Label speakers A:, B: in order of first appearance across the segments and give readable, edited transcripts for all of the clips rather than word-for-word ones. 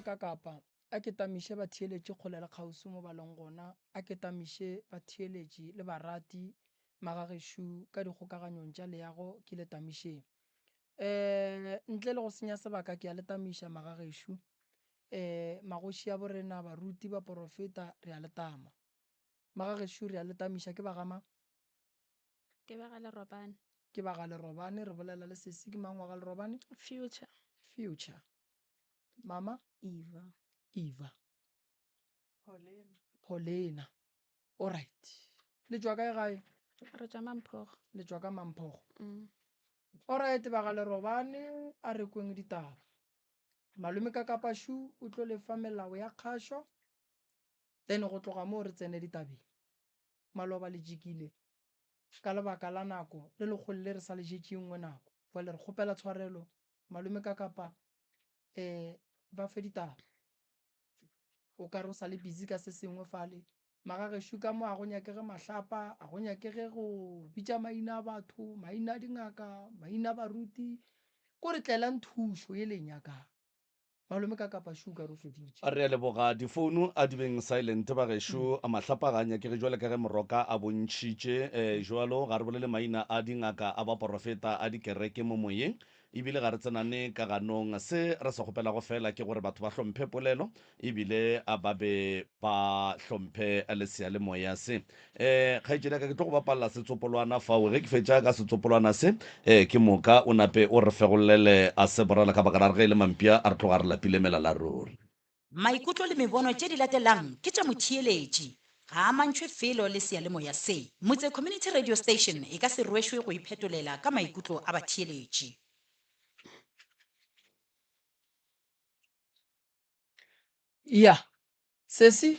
A: Kakapa a ke tamiše batheeletši kgole le kgauswi mo ba leng gona, a ke tamiše batheeletši le barati magagešo ka dikgokaganyong tša leago ke le tamišeng. Um ntle le go senya sebaka ke a le tamiša magagešo, um magoši a borena, baruti, baporofeta, re a le tama. Magagešo re a le tamiša ke ba ga mang?
B: Ke ba ga Lerobane.
A: Ke ba ga Lerobane, re bolela le sesi ke mang wa ga Lerobane?
B: Future.
A: Future. Mama?
C: Eva.
A: Eva.
C: Paulina.
A: Paulina. All right. Le tšwa kae gae?
B: Re tšwa Mamphogo.
A: Le tšwa ka Mamphogo.
B: Mm.
A: All right, ba ga Lerobane a re kweng ditaba. Malome ka Kapašu o tlo le fa melao ya kgašo then go tloga moo re tsene ditabeng. Maloba le jikile ka lebaka la nako le lekgolo le re sa le jetše nngwe nako. Bjale re kgopela tshwarelo malome ka kapa um ba fe ditaba. O ka re o sa le busy ka se sengwe fale. Magagešo ka mo a go nyakege mahlapa, a go nyakege go bitša maina a batho, maina a dingaka, maina a baruti. Ko re tlelang thušo ye le e nyakang. Malome ka kapa sugar o feditše.
D: Re a leboga. Difounu a di beng silent bagešo. Mahlapa ga a nyakege jwale ka ge Moroka a bontšhitše jwalo. Ga re bolele maina a dingaka, a baporofeta, a dikereke mo moyeng ebile ga re tsenane ka ganong. Se re se kgopelago feela ke gore batho ba hlomphe polelo ebile ba be ba hlomphe le seyalemoya se. Um kgaetšedi ya ka, ke tlo go bapalela setsopolwana fao. Ge ke fetša ka setsopolwana se, um ke moka o nape o re fegollele a se borela ka baka la re ge e le mampša a re tloga re lapile melala ruri.
E: Maikutlo le mebono tše di latelang ke tša motheeletši, ga a amantšhwe felo le seyalemoya se. Motse Community Radio Station e ka se rwešwe go iphetolela ka maikutlo a batheeletši.
A: Ya, sesi,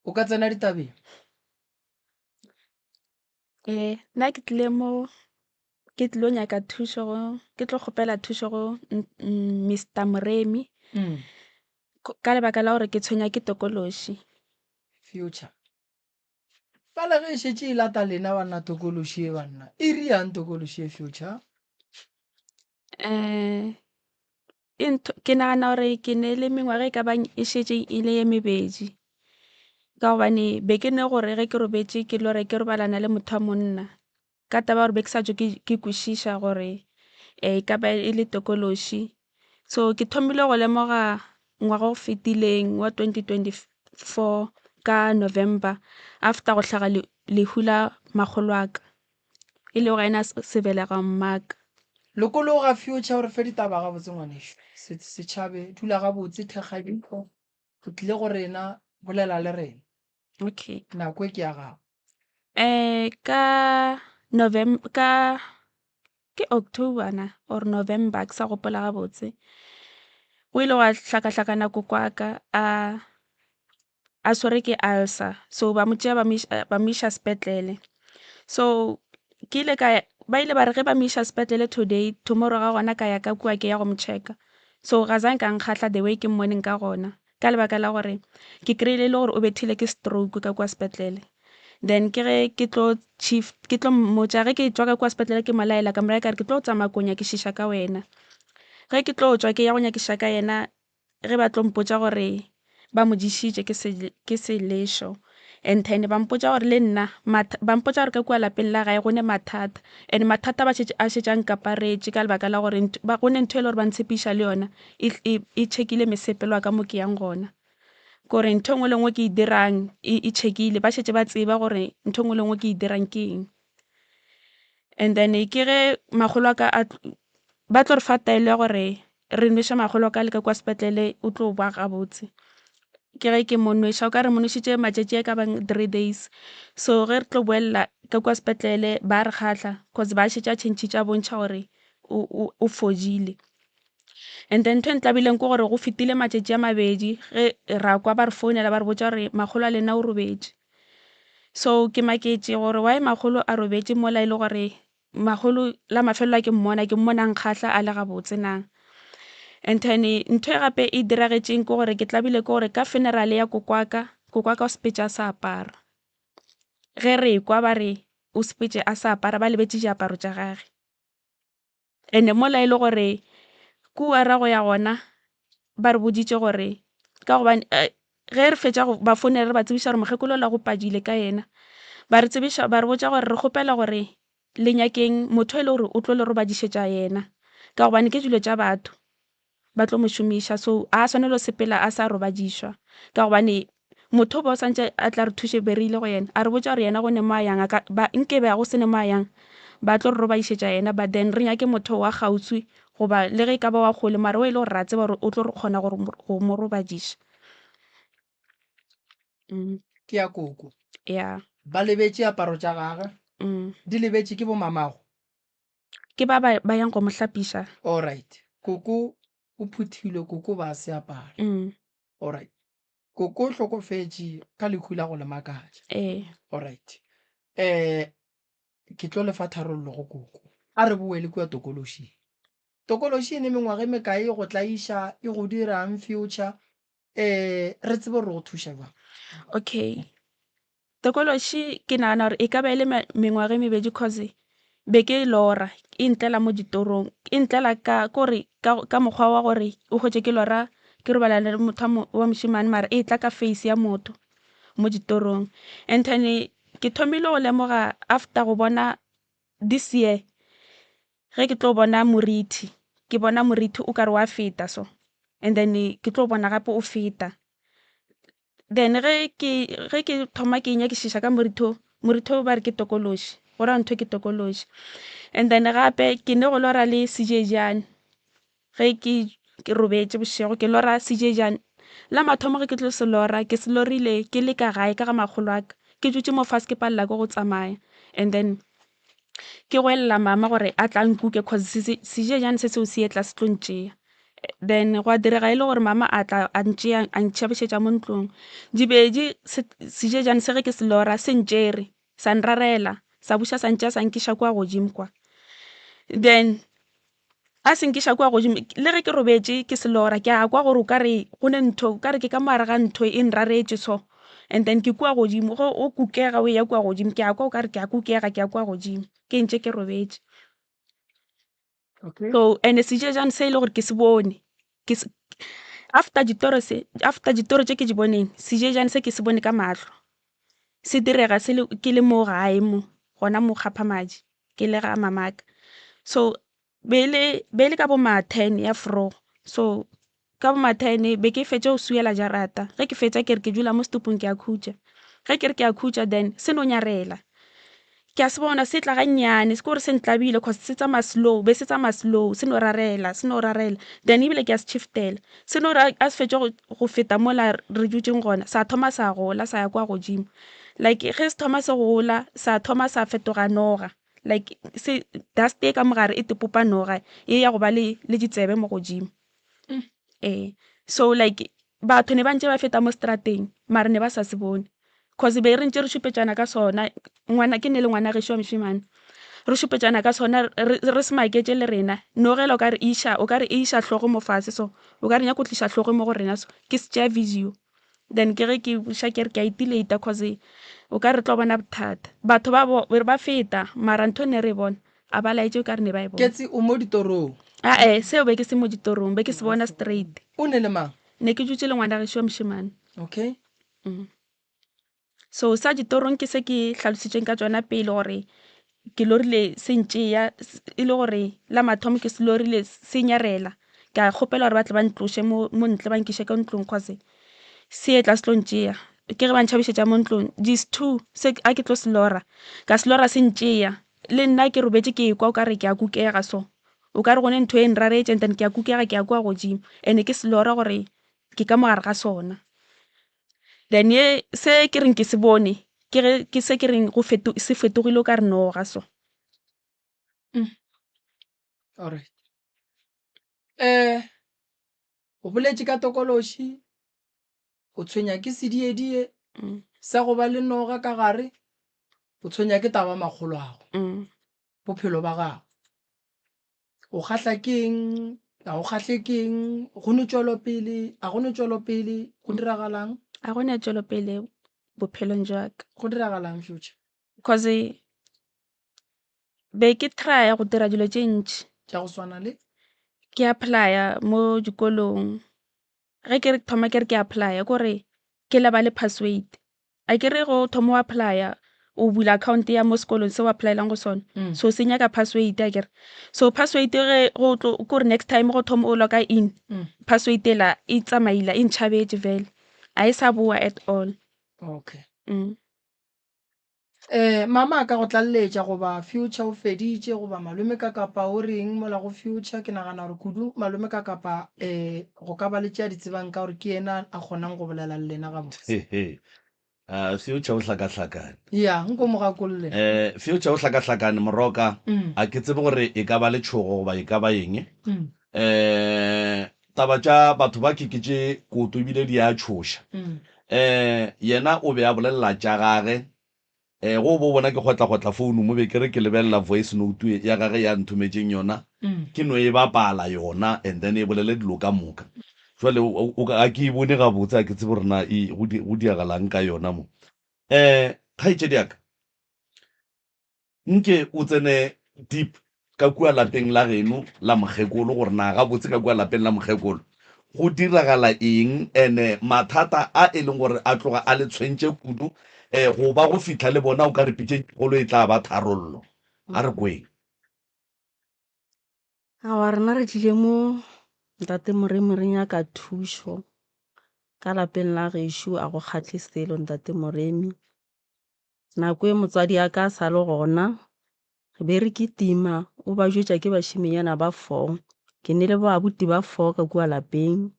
A: o ka tsena ditabeng.
B: Ee, nna ke tlile mo ke tlilo nyaka thušo go, ke tlo kgopela thušo go Mister Moremi ka lebaka la gore ke tshwenya ke tokološi.
A: Future. Fela ge e šetše e lata lena banna tokološi e banna. E riang tokološi e future?
B: Um e ntho ke nagana gore ke ne le mengwaga e ka bang e šetše e le ye mebedi ka gobane be ke ne gore ge ke robetše ke lore ke robalana le motho wa monna. Ka taba ya gore be ke sa tšwe ke kwešiša gore e ka ba e le tokološi. So ke thomile go lemoga ngwaga o fetileng wa 2024 ka November after go hlaga lehu la makgolo wa ka, e lego yena sebelega mmaka.
A: Lokologa future o re fe ditaba gabotse ngwanešu. Se se tšhabe, dula gabotse, thekga ditho. O tlile go rena, bolela le rena.
B: Okay.
A: Nako e ke ya gago.
B: Ka November ka ke October na or November ke sa gopola gabotse. Go ile gwa hlakahlakana koko wa ka a a swerwe ke ulcer so ba mo tšea ba mo iša ba mo iša sepetlele. So ke ile ka ba ile ba re ge ba mo iša sepetlele today tomorrow ga gona ka ya ka kua ke ya go mo check-a. So ga zanka a nkgahla the way ke mmoneng ka gona. ka lebaka la gore ke kry-ile e le gore o bethile ke stroke ka kua sepetlele. Then ke ge ke tlo chief ke tlo mmotša ge ke tšwa ka kua sepetlele ke mo laela ka mo raya ka re ke tlo tsamaya ko nyakišiša ka wena. Ge ke tlo tšwa ke ya go nyakišiša ka yena ge ba tlo mpotša gore ba mo ješitše ke se ke selešo and then ba mpotša gore le nna ba mpotša gore ka kua lapeng la gae go ne mathata and mathata ba šetše a šetše a nkaparetše ka lebaka la gore go ne ntho e le gore ba ntshepiša le yona e, e, e checkile mesepelo ya ka mo ke yang gona. Kore ntho e nngwe le nngwe ke e dirang e, e checkile, ba šetše ba tseba gore ntho e nngwe le nngwe ke e dirang ke eng. And then ke ge makgolo a ka a ba tlo re fa taelo ya gore re nweše makgolo a ka le ka kwa sepetlele o tlo ba gabotse. Ke ge ke mo nweša o ka re mo nwešitše matšatši a ka bang three days. So ge re tlo boelela ka kwa sepetlele ba re kgahla cause ba šetše a tšhentšhitše a bontšha gore o, o, o fodile. And then ntho e ntlabileng ke gore go fetile matšatši a mabedi ge ra kwa ba re founela ba re botša gore makgolo a lena o robetše. So ke maketše gore why makgolo a robetše mola e le gore makgolo la mafelelo a ke mmona ke mmona a nkgahla a le gabotse na. And then ntho e gape e diragetšeng ke gore ke tlabile ke gore ka funeral ya kokwaka, kokwaka o sepetše a sa apara. Ge re ekwa ba re o sepetše a sa apara ba lebetše diaparo tša gage. Ene mola e le gore kua ra go ya gona ba re boditše gore ka gobane ge re fetša go ba founela re ba tsebiša gore mokgekolo la go padile ka yena, ba re tsebiša ba re botša gore re kgopela gore le nyakeng motho e le gore o tlo le robadišetša yena ka gobane ke dilo tša batho ba tlo mo šomiša so a swanelo sepela a sa robadišwa ka gobane motho o ba o santše a tla re thuše be re ile go yena a re botša gore yena go ne mo a yang a ka ba nke be go se ne mo a yang ba tlo re robadišetša yena but then re nyake motho wa kgauswi goba le ge e ka ba wa kgole mara o e le gore ra tseba gore o tlo re kgona gore go mo robadiša.
A: Ke ya koko.
B: Ya.
A: Ba lebetše aparo tša gagwe. Di lebetše ke bo mamago.
B: Ke ba ba ba yang go mo hlapiša.
A: Alright. Koko o phuthilwe, koko ba se apara. Alright. Koko o hlokofetše ka lehu la go le makatša.
B: Ee.
A: Alright. Eh ke tlo le fa tharollo go koko. A re boele kua tokološing. Tokološi e ne mengwaga e mekae e go tlaiša, e go dirang future? Eh, re tsebe gore re go thuša jwang.
B: Okay. Tokološi ke nagana gore e ka ba e le mengwaga e mebedi cause be ke e lora e ntlela mo ditorong e ntlela ka kore ka mokgwa wa gore o hwetše ke lora ke robala le motho wa mošemane mara e tla ka face ya motho mo ditorong. And then ke thomile go lemoga after go bona this year ge ke tlo bona morithi ke bona morithi o kare wa feta so and then ke tlo bona gape o feta. Then ge ke ge ke thoma ke nyakišiša ka morithi o, morithi o ba re ke tokološi go raya ntho ke tokološi. And then gape ke ne go lora le sejejane ge ke ke robetše bošego ke lora sejejane. La mathomo ge ke tlo se lora ke se lorile ke le ka gae ka ga makgolo a ka ke dutše mo fase ke palela ke go tsamaya and then ke goelela mama gore a tla nkuke cause sejejane se seo se etla se tlo ntšea. Then gwa direga e le gore mama a tla a ntšea a ntšhabišetša mo ntlong. Dibedi sejejane se ge ke se lora se ntšere sa nrarela sa buša sa ntšea sa nkiša kua godimo kwa. Then a se nkiša kua godimo le ge ke robetše ke se lora ke a kwa gore o ka re go ne ntho o ka re ke ka mo gare ga ntho e nraretše so and then ke kua godimo ge o kukega o eya kua godimo ke a kwa o ka re ke a kukega ke ya kua godimo ke ntše ke robetše.
A: Okay.
B: So and sejejane se e le gore ke se bone ke se after ditoro se after ditoro tše ke di boneng sejejane se ke se bone ka mahlo se direga se le ke le mo gae mo gona mo Kgaphamadi ke le ga mamaka. So be le be le ka bo ma ten ya vroeg so ka bo ma ten be ke fetša go swiela jarata ge ke fetša ke re ke dula mo setupung ke a khutša ge ke re ke a khutša then se no nyarela ke a se bona se tla ga nnyane se ke gore se ntlabile cause se tsamaya slow be se tsamaya slow se no rarela se no rarela then ebile ke a se shiftela se no re a se fetša go feta mola re dutšeng gona sa thoma sa gola sa ya kwa godimo like ge se thoma se gola sa thoma sa fetoga noga. Like se dust e ka mogare e tepopa noga e ya go ba le le ditsebe mo godimo. Ee, so like batho ne ba ntše ba feta mo strateng mara ne ba sa se bone cause be re ntše re šupetšana ka sona ngwana ke ne le ngwana gešo wa mošemane re šupetšana ka sona re re se maketše le rena noga ela o ka re iša o ka re e iša hlogo mo fase so o ka re nyaka go tliša hlogo mo go rena so ke se tšea video. Then ke ge ke buša ke re ke a itileita cause o ka re tlo bona bothata. Batho ba bo ba feta mara ntho ne re e bona a ba laetše o ka re ne ba e bona.
A: Ketsi o mo ditorong?
B: Ae seo be ke se mo ditorong be ke se bona straight.
A: O ne le mang?
B: Ne ke dutše le ngwana gešo wa mošemane.
A: Okay.
B: So sa ditorong ke se ke hlalositšeng ka tšona pele gore ke lorile se ntšea e le gore la mathomo ke se lorile se nyarela ka kgopela gore ba tle ba ntloše mo mo ntle ba nkiše ka ntlong cause se etla se tlo ntšea ke ge ba ntšhabišetša mo ntlong these two se a ke tlo se lora ka se lora se ntšea le nna ke robetše ke ekwa o ka re ke a kukega so o ka re go ne ntho e nraretše and then ke a kukega ke ya kua godimo and ke se lora gore ke ka mo gare ga sona. Then ye se ke reng ke se bone ke ge ke se ke reng go feto se fetogile o ka re noga so.
A: Alright. Eh o boletše ka tokološi o tshwenya ke sediedie sa go ba le noga ka gare o tshwenya ke taba makgoloago bophelo ba gago. O kgahla ke eng? Ga o kgahle ke eng? Go ne tšwelopele? A go ne tšwelopele? Go diragalang?
B: A go ne tšwelopele bophelong jwa ka.
A: Go diragalang future?
B: Cause be ke try-a go dira dilo tše ntši.
A: Tša go swana le?
B: Ke apply-a mo dikolong. Ge ke re thoma ke re ke apply-a kore ke lebale password. A ke re go thoma o apply-a o bula account ya mo sekolong se o apply-elang go sona. So se nyaka password akere. So password ge go tlo kore next time go thoma o loga in password ela e tsamaile e ntšhabetše vele. A e sa boa at all.
A: Okay. Eh, mama a ka go tlaleletša goba Future o feditše goba malome ka kapa o reng mola go Future? Ke nagana gore kudu malome ka kapa eh go ka ba le tše a di tsebang ka gore ke yena a kgonang go bolela le lena gabotse.
D: Ah, Future o hlakahlakane.
A: Ya, nko mo gakolle.
D: Eh, Future o hlakahlakane Moroka. A ke tsebe gore e ka ba letšhogo goba e ka ba eng. Eh, taba tša batho ba ke ke tše koto ebile di a tšhoša. Eh, yena o be a bolelela tša gage. Eh, go bo bona ke kgotla-kgotla founu mo be ke re ke lebelela voice note ya gage ya nthometšeng yona, ke no e bapala yona and then e bolele dilo ka moka. Jwale o, o, ga ke e bone gabotse, ga ke tsebe gore na e, go, go diagalang ka yona mo. Eh, kgaetšedi ya ka, Nke o tsene deep ka kua lapeng la geno la mokgekolo gore na gabotse ka kua lapeng la mokgekolo go diragala eng ene mathata a e leng gore a tloga a le tshwentše kudu um go ba go fihla le bona o ka re pitšeng kgolo e tla ba tharollo. A re kweng.
F: Aowa rena re tlile mo Ntate Moremi re nyaka thušo ka lapeng la gešo a go kgahle selo Ntate Moremi. Nako e motswadi a ka a sa le gona, re be re kitima o ba jwetša ke bašemenyana ba four. Ke ne le babuti ba four ka kua lapeng.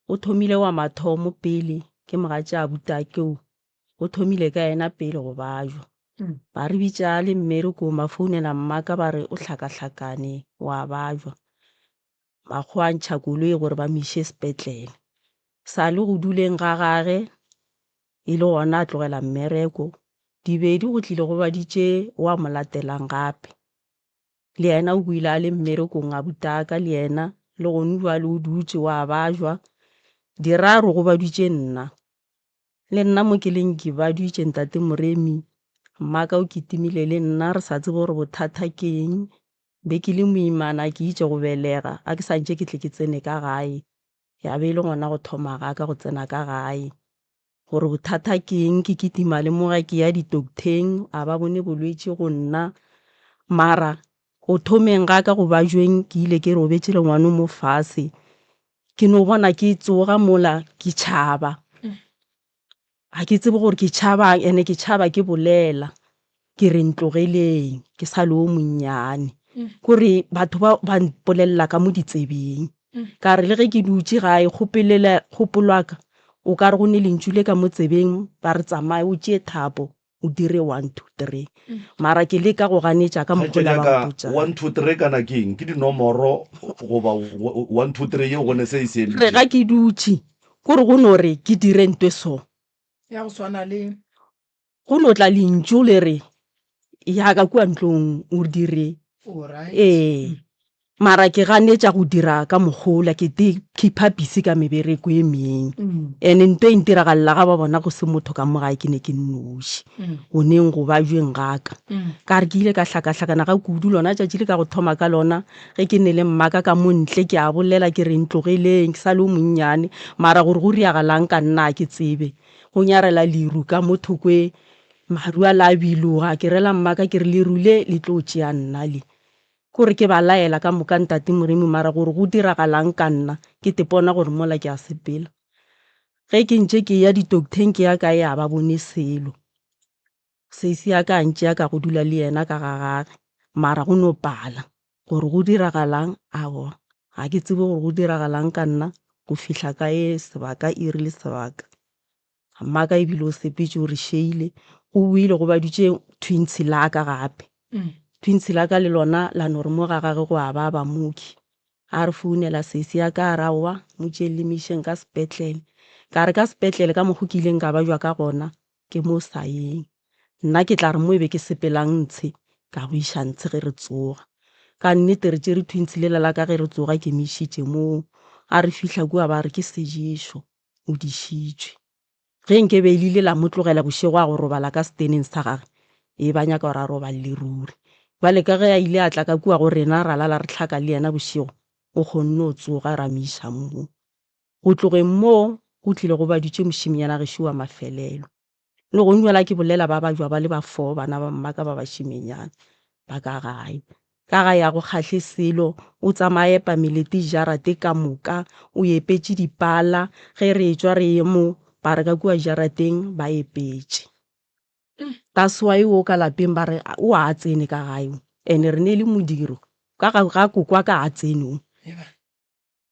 F: O thomile wa mathomo pele ke mogatša abutake o, o thomile ka yena pele go bajwa. Ba re bitša a le mmerekong ba founela mmaka ba re o hlakahlakane wa bajwa. Makgowa a ntšha koloi gore ba mo iše sepetlele. Sa le go duleng ga gage e le gona a tlogela mmereko. Dibedi go tlile go baditše wa mo latelang gape. Le yena o boile a le mmerekong abutaka le yena le gone bjale o dutše wa bajwa. Diraro go baditše nna. Le nna mo ke leng ke baditše ntate Moremi. Mmaka o kitimile le nna re sa tsebe gore bothata ke eng. Be ke le moimana ke itše go belega a ke sa ntše ke tle ke tsene ka gae. Ya be e le gona go thoma ga ka go tsena ka gae. Gore bothata ke eng ke kitima le mo ga ke ya ditoktheng a ba bone bolwetši go nna. Mara go thomeng ga ka go bajweng ke ile ke robetše le ngwano mo fase. Ke no bona ke tsoga mola ke tšhaba. Ga ke tsebe gore ke tšhabang ene ke tšhaba ke bolela ke re ntlogeleng ke sa le o monnyane. Kore batho ba ba mpolelela ka mo ditsebeng. Ka re le ge ke dutše gae kgopelela kgopolo ya ka o ka re go ne lentšu le ka mo tsebeng ba re tsamaya o tšee thapo o dire one two three. Mara ke leka go ganetša ka mokgwa
D: Kgaetšedi
F: ola
D: ya
F: ba
D: ka,
F: mpotšang.
D: one two three kana ke eng? Ke dinomoro goba one two three yeo go ne se e se
F: Re ga
D: emetšego?
F: ke dutše kore go no re ke dire ntwe so.
A: Ya go swana le.
F: Go no tla lentšu le re ya ka kua ntlong o dire.
A: Alright.
F: Ee. Mara ke ganetša go dira ka mokgola, ke te keeper busy ka mebereko e meng. And nto e ntiragalela ga ba bona go se motho ka mo gae ke ne ke nnoši. Go neng go bajweng ga ka. Ka re ke ile ka hlakahlakana ga kudu lona tšatši le ka go thoma ka lona ge ke ne le mmaka ka mo ntle ke a bolela ke re ntlogeleng ke sa le o monnyane mara gore go riagalang ka nna a ke tsebe. Go nyarela leru ka mo thokwe maru a la biloga ke rela mmaka ke re leru le le tlo tšea nna le. Kore ke ba laela ka moka Ntate Moremi mara gore go diragalang ka nna ke tepona gore mola ke a sepela. Ge ke ntše ke eya ditoktheng ke ya kae a ba bone selo. Sesi ya ka a ntšea ka go dula le yena ka ga gage mara go no pala gore go diragalang aowa ga ke tsebe gore go diragalang ka nna go fihla ka ye sebaka iri le sebaka. Mmaka ebile o sepetše o re šeile o boile go baditše twins la ka gape. Twins la ka le lona la no re mo ga gage go a baba mooki. A re founela sesi ya ka a re aowa mo tšeeng le mo išeng ka sepetlele. Ka re ka sepetlele ka mokgo ke ileng ka bajwa ka gona ke mo sa yeng. Nna ke tla re mo e be ke sepelang ntshe ka go iša ntshe ge re tsoga. Ka nnete re tšere twins lela la ka ge re tsoga ke mo išitše moo. A re fihla kua ba re ke seješo o dišitšwe. Ge nke be le ile la mo tlogela bošego a go robala ka seteneng sa gage, ee ba nyaka gore a robalele ruri. Bjale ka ge a ile a tla ka kua go rena ra lala re hlaka le yena bošego, o kgonne go tsoga ra mo iša moo. Go tlogeng moo go tlile go baditšwe mošemnyana gešo wa mafelelo. Le gong bjala ke bolela ba bajwa ba le ba fo bana ba mmaka ba bašemenyana ba ka gae. Ka gae a go kgahle selo, o tsamaya a epa melete jarate ka moka, o epetše dipala, ge re etšwa re ye mo ba re ka kua jarateng ba epetše. That's why wo ka lapeng ba re o a tsene ka gae o, and re ne le modiro ka ga ga kokwa ka a tsene o.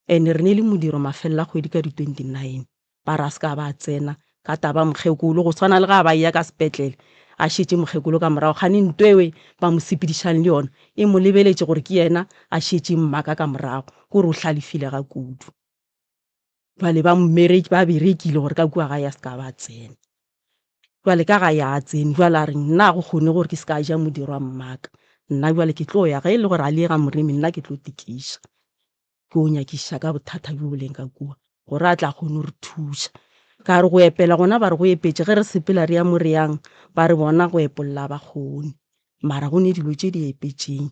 F: And re ne le modiro mafelelo a kgwedi ka di 29 ba re a se ka ba tsena ka taba mokgekolo go swana le ga ba eya ka sepetlele a šetše mokgekolo ka morago kgane ntwewe ba mo sepedišang le yona e mo lebeletše gore ke yena a šetšeng mmaka ka morago kore o hlalefile ga kudu jwale ba mmereki ba berekile gore ka kua gae a se ka ba tsena jwale ka gae a tsene jwale a re nna ga go kgone gore ke se ka ja modiro wa mmaka nna jwale ke tlo ya ge e le gore a le ga moremi nna ke tlo tikiša Ke o nyakišiša ka bothata bjo bo leng ka kua, gore a tla kgone go re thuša. Ka re go epela gona ba re go epetše, ge re sepela re ya mo re yang, ba re bona go epolla ga ba kgone. Mara go ne dilo tše di epetšeng.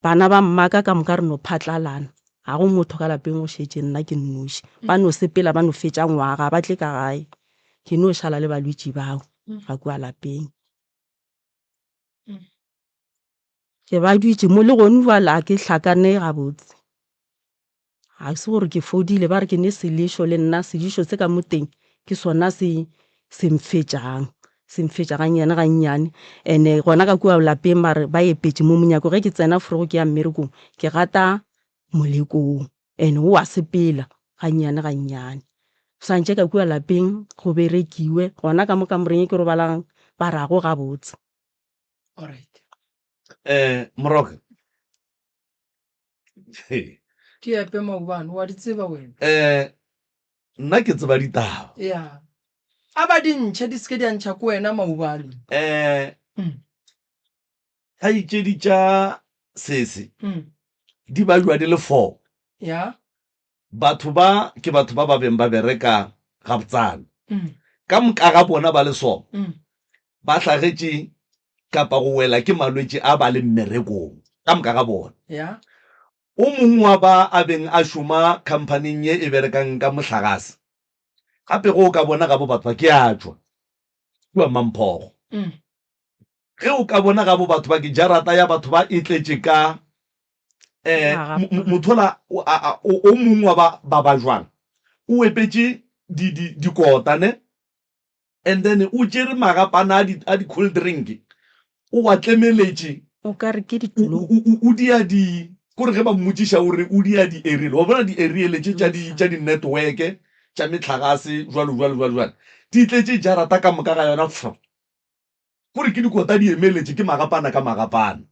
F: Bana ba mmaka ka moka re no phatlalana, ga go motho ka lapeng go šetše nna ke nnoši. Ba no sepela ba no fetša ngwaga, ga ba tle ka gae. Ke no šala le balwetši bao ga kua lapeng. Ke ba dutše mo le gone bjale a ke hlakane gabotse. Ga se gore ke fodile ba re ke ne selešo le nna sedišo se ka mo teng ke sona se se mfetšang, se mfetša gannyane gannyane. And-e gona ka kua lapeng ba re ba epetše mo monyako ge ke tsena forogo ke ya mmerekong ke gata molekong and-e o a sepela gannyane gannyane. Swantše ka kua lapeng go berekiwe gona ka mo kamoreng e ke robalang ba re ga go gabotse.
A: Alright.
D: Eh, Moroka.
A: Ke epe maobane, wa di tseba wena.
D: Eh, nna ke tseba ditaba.
A: Ya. A ba di ntšhe di seke di a ntšha ko wena maobane.
D: Eh,
A: Mm.
D: kgaetšedi tša sese
A: Mm.
D: di bajwa di le four.
A: Ya.
D: Batho ba ke batho ba ba beng ba bereka gabotsana. Ka moka ga bona ba le so ba hlagetše kapa go wela ke malwetši a ba le mmerekong, ka moka ga bona. O mongwe wa ba a beng a šoma khamphaning ye e berekang ka mohlagase, gape ge o ka bona gabo batho ba ke a tšwa kua Mamphogo. Ge o ka bona gabo batho ba ke jarata ya batho ba e tletše ka um motho ola o mongwe wa ba ba ba jwang o epetše di di dikota ne and then o tšere magapana a di a di cold drink o wa tlemeletše
F: O ka re ke
D: o
F: ditlo.
D: o o dia di kore ge ba mmotšiša o re o dia di aerial wa bona di aerial tše tša di tša di network tša metlagase jwalo jwalo jwalo jwalo di tletše jarata ka moka ga yona fro Kore ke dikota di emeletše ke magapana ka magapana.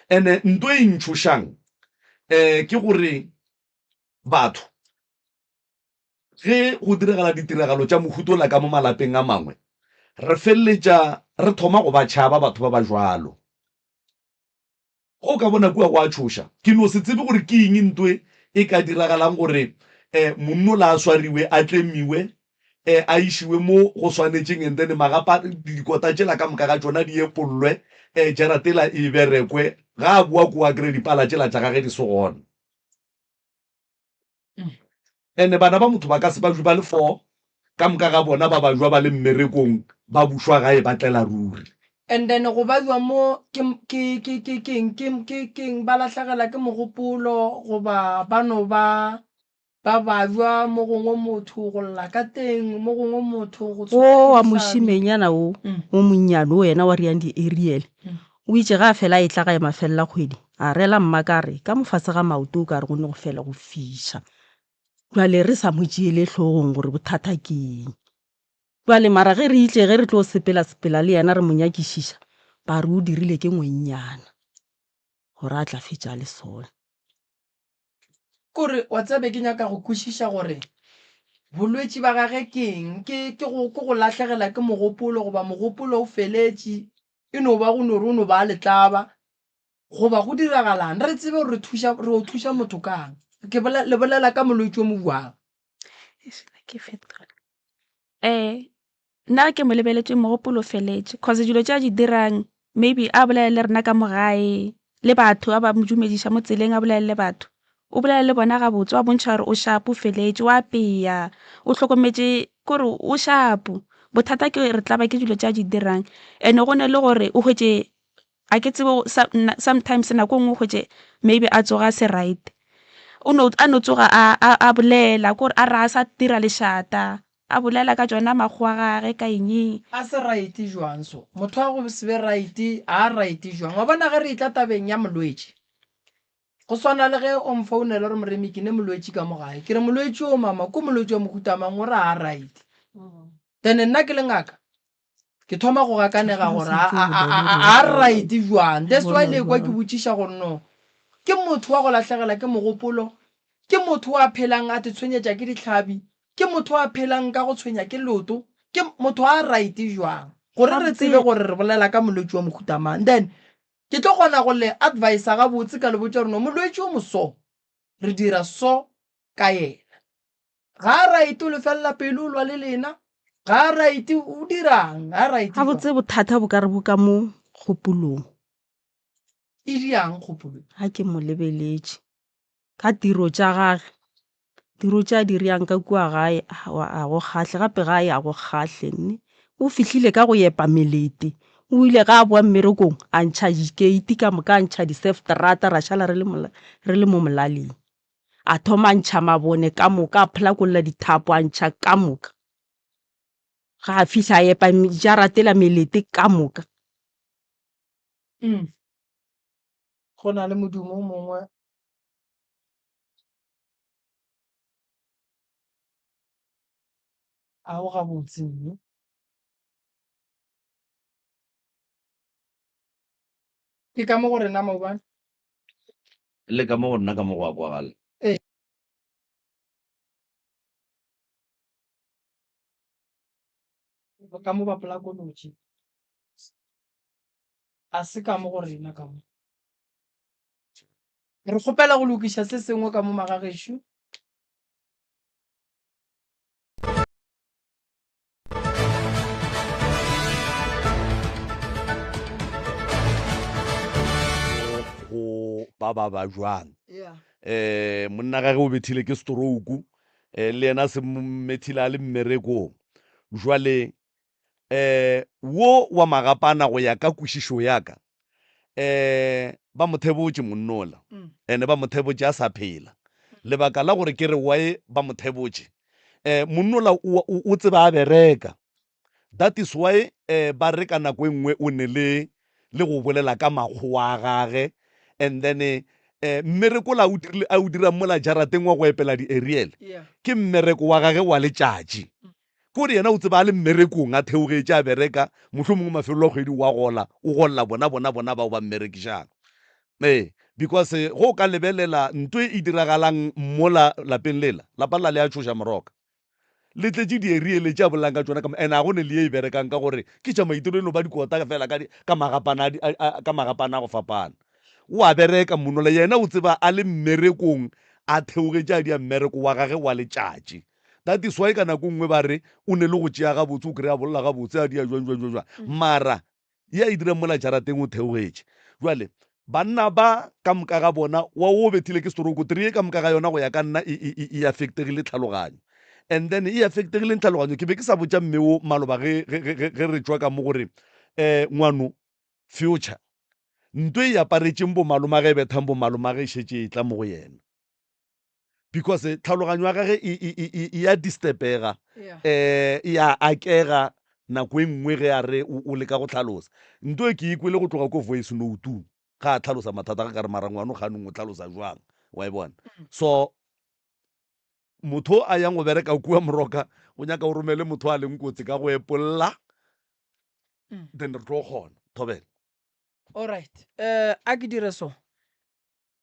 D: Ene nto e ntšhošang um ke gore batho ge go diragala ditiragalo tša mohuta ola ka mo malapeng a mangwe, re feleletša re thoma go ba tšhaba batho ba ba jwalo. Ge o ka bona kua go a tšhoša. Ke no se tsebe gore ke eng ntwe e ka diragalang gore um monnola a swariwe, a tlemiwe, um a išiwe mo go swanetšeng and then magapa, dikota tšela ka moka ga tšona di epollwe, um jarata ela e berekwe, ga a boa kua a kry-e dipala tšela tša gage di se gona. Ene bana ba motho ba ka se ba jwe ba le fo, ka moka ga bona ba ba jwa ba le mmerekong, ba bušwa gae ba tlela ruri.
A: And then go ba jwa mo ke ke ke ke keng ke ke keng ba lahlegela ke mogopolo goba ba no ba ba bajwa mo gongwe motho go lla ka teng mo gongwe motho go
F: O wa mošimenyana o o monnyane o yena wa riang di-aerial O itše ge a fela a etla gae mafelelo a kgwedi, a rela mma ka re, Ka mo fase ga maoto o ka re go ne go fele go fiša. Bjale re sa mo tšeele hlogong gore bothata ke eng. Bjale mara ge re itše ge re tlo sepela-sepela le yena re mo nyakišiša, ba re o dirile ke ngwennyana gore a tla fetša a le sona.
A: Kore wa tseba be ke nyaka go kwešiša gore bolwetši ba gage ke eng, ke ke go ke go lahlegela ke mogopolo goba mogopolo o feletše e no ba go no re o no ba letlaba goba go diragalang re tsebe gore re thuša re o thuša motho kang. Ke bolela le bolela ka molwetši o mo bjang?
B: Ke fetola. Eh nna ke mo lebeletše mogopolo o feletše cause dilo tše a di dirang maybe a bolela le rena ka mo gae le batho a ba mo dumediša mo tseleng a bolela le batho. O bolela le bona gabotse, wa bontšha gore o shapo, o feletše, o apea, o hlokometše, kore o shapo. Bothata ke re tlaba ke dilo tše a di dirang. And-e go na le gore o hwetše, a ke tsebe sometimes nako e nngwe o hwetše maybe a tsoga a se right. O no, a no tsoga a, a, a bolela, kore a re a sa dira lešata, a bolela ka tšona makgowa a gage ka eng.
A: A se right jwang so? Motho wa go se be right, a right jwang? Wa bona ge re etla tabeng ya molwetši, Go swana le ge o mfounela o re Moremi ke ne molwetši ka mo gae. Ke re molwetši o mama ko molwetši wa mohuta mang o re a right. Then nna ke le ngaka ke thoma go gakanega gore a right jwang. That's why le kwa ke botšiša gore no ke motho wa go lahlegela ke mogopolo, ke motho wa phelang a te tshwenyetša ke dihlabi, ke motho wa phelang ka go tshwenya ke leoto, ke motho a right jwang. Gore re tsebe gore re bolela ka molwetši wa mohuta mang. Then Ke tlo kgona go le advisa gabotse ka le botša gore no molwetši o moso re dira so ka yena. Ga a right o le felela pelo o lwa le lena, ga a right o dirang, ga a right.
F: Gabotse bothata bo ka re bo ka mo kgopolong.
A: E diang kgopolong?
F: Ga ke mo lebeletše. Ka tiro tša gage, tiro tše a di riang ka kua gae, aowa a go kgahle, gape gae a go kgahle nne. O fihlile ka go epa melete, o ile ga a boa mmerekong a ntšha dikeiti ka moka, a ntšha disefterata ra šala re le re le mo molaleng. A thoma a ntšha mabone ka moka, a pholakolla dithapo a ntšha ka moka. Ga a fihla a epa jaratela melete ka moka.
A: Go na le modumo o mongwe. A o gabotse mme. Ke ka mo go rena maobane.
D: Le ka mo go nna ka mo go a kwagala.
A: Ee. Ka mo ba polakolotše. A se ka mo go rena ka mo. Re kgopela go lokiša se sengwe ka mo magagešo.
D: Go ba ba ba jwang. Eh monna gage o bethile ke stroke eh le yena se mmethile a le mmerekong. Jwale eh wo wa magapana go ya ka kwešišo ya ka eh ba mo thebotše monnola ene ba mo thebotše a sa phela. Lebaka la gore ke re why ba mo thebotše eh monnola o, o, o tseba a bereka that is why eh ba re ka nako e nngwe o ne le le go bolela ka makgowa a gage and then eh mmereko la o dirile a o dirang mola jarateng wa go epela di-aerial ke mmereko wa gage wa letšatši. Ke gore yena o tseba a le mmerekong, a theogetše, a bereka, mohlomongwe mafelelo a kgwedi o a gola, o golla bona, bona, bona bao ba mmerekišang. Ee, because ge o ka lebelela nto e e diragalang mola lapeng lela, lapa lela le a tšhoša moroka. Le tletše dieriele tše a bolelang ka tšona ka mo, and ga go ne le ye e berekang ka gore ke tša maitelo e no ba dikota fela ka, ka magapana a, a, ka magapana a go fapana. O a bereka monola, yena o tseba a le mmerekong, a theogetše a dia mmereko wa gage wa letšatši. That is why ka nako nngwe ba re o ne le go tšea gabotse, o kry-a bolela gabotse, a dia jwang jwang jwang jwang. Mara ye a e dirang mola jarateng o theogetše. Jwale banna ba ka moka ga bona wa o bethile ke stroke three ka moka ga yona go ya ka nna e, e, e, e affectegile tlhaloganyo. And then e affectegile tlhaloganyo ke be ke sa botša mme o maloba ge, ge, ge, ge re tšwa ka mo gore um ngwano future nto e aparetšeng bomalomage e bethang bomalomage e šetše e tla mo go yena. Because tlhaloganyo ya gage e, e, e, e ya disturbega, eh, e ya akega nako e nngwe ge a re o, o leka go tlhalosa. Nto e ke e kwele go tloga ko voice note-ung ga a tlhalosa mathata ga ka re mara ngwano kganong o tlhalosa jwang, wa e bona. So motho a yang go bereka kua Moroka o nyaka o romele motho a leng kotsi ka go epolla, then re tlo kgona. Thobela.
A: Alright, eh, a ke dire so.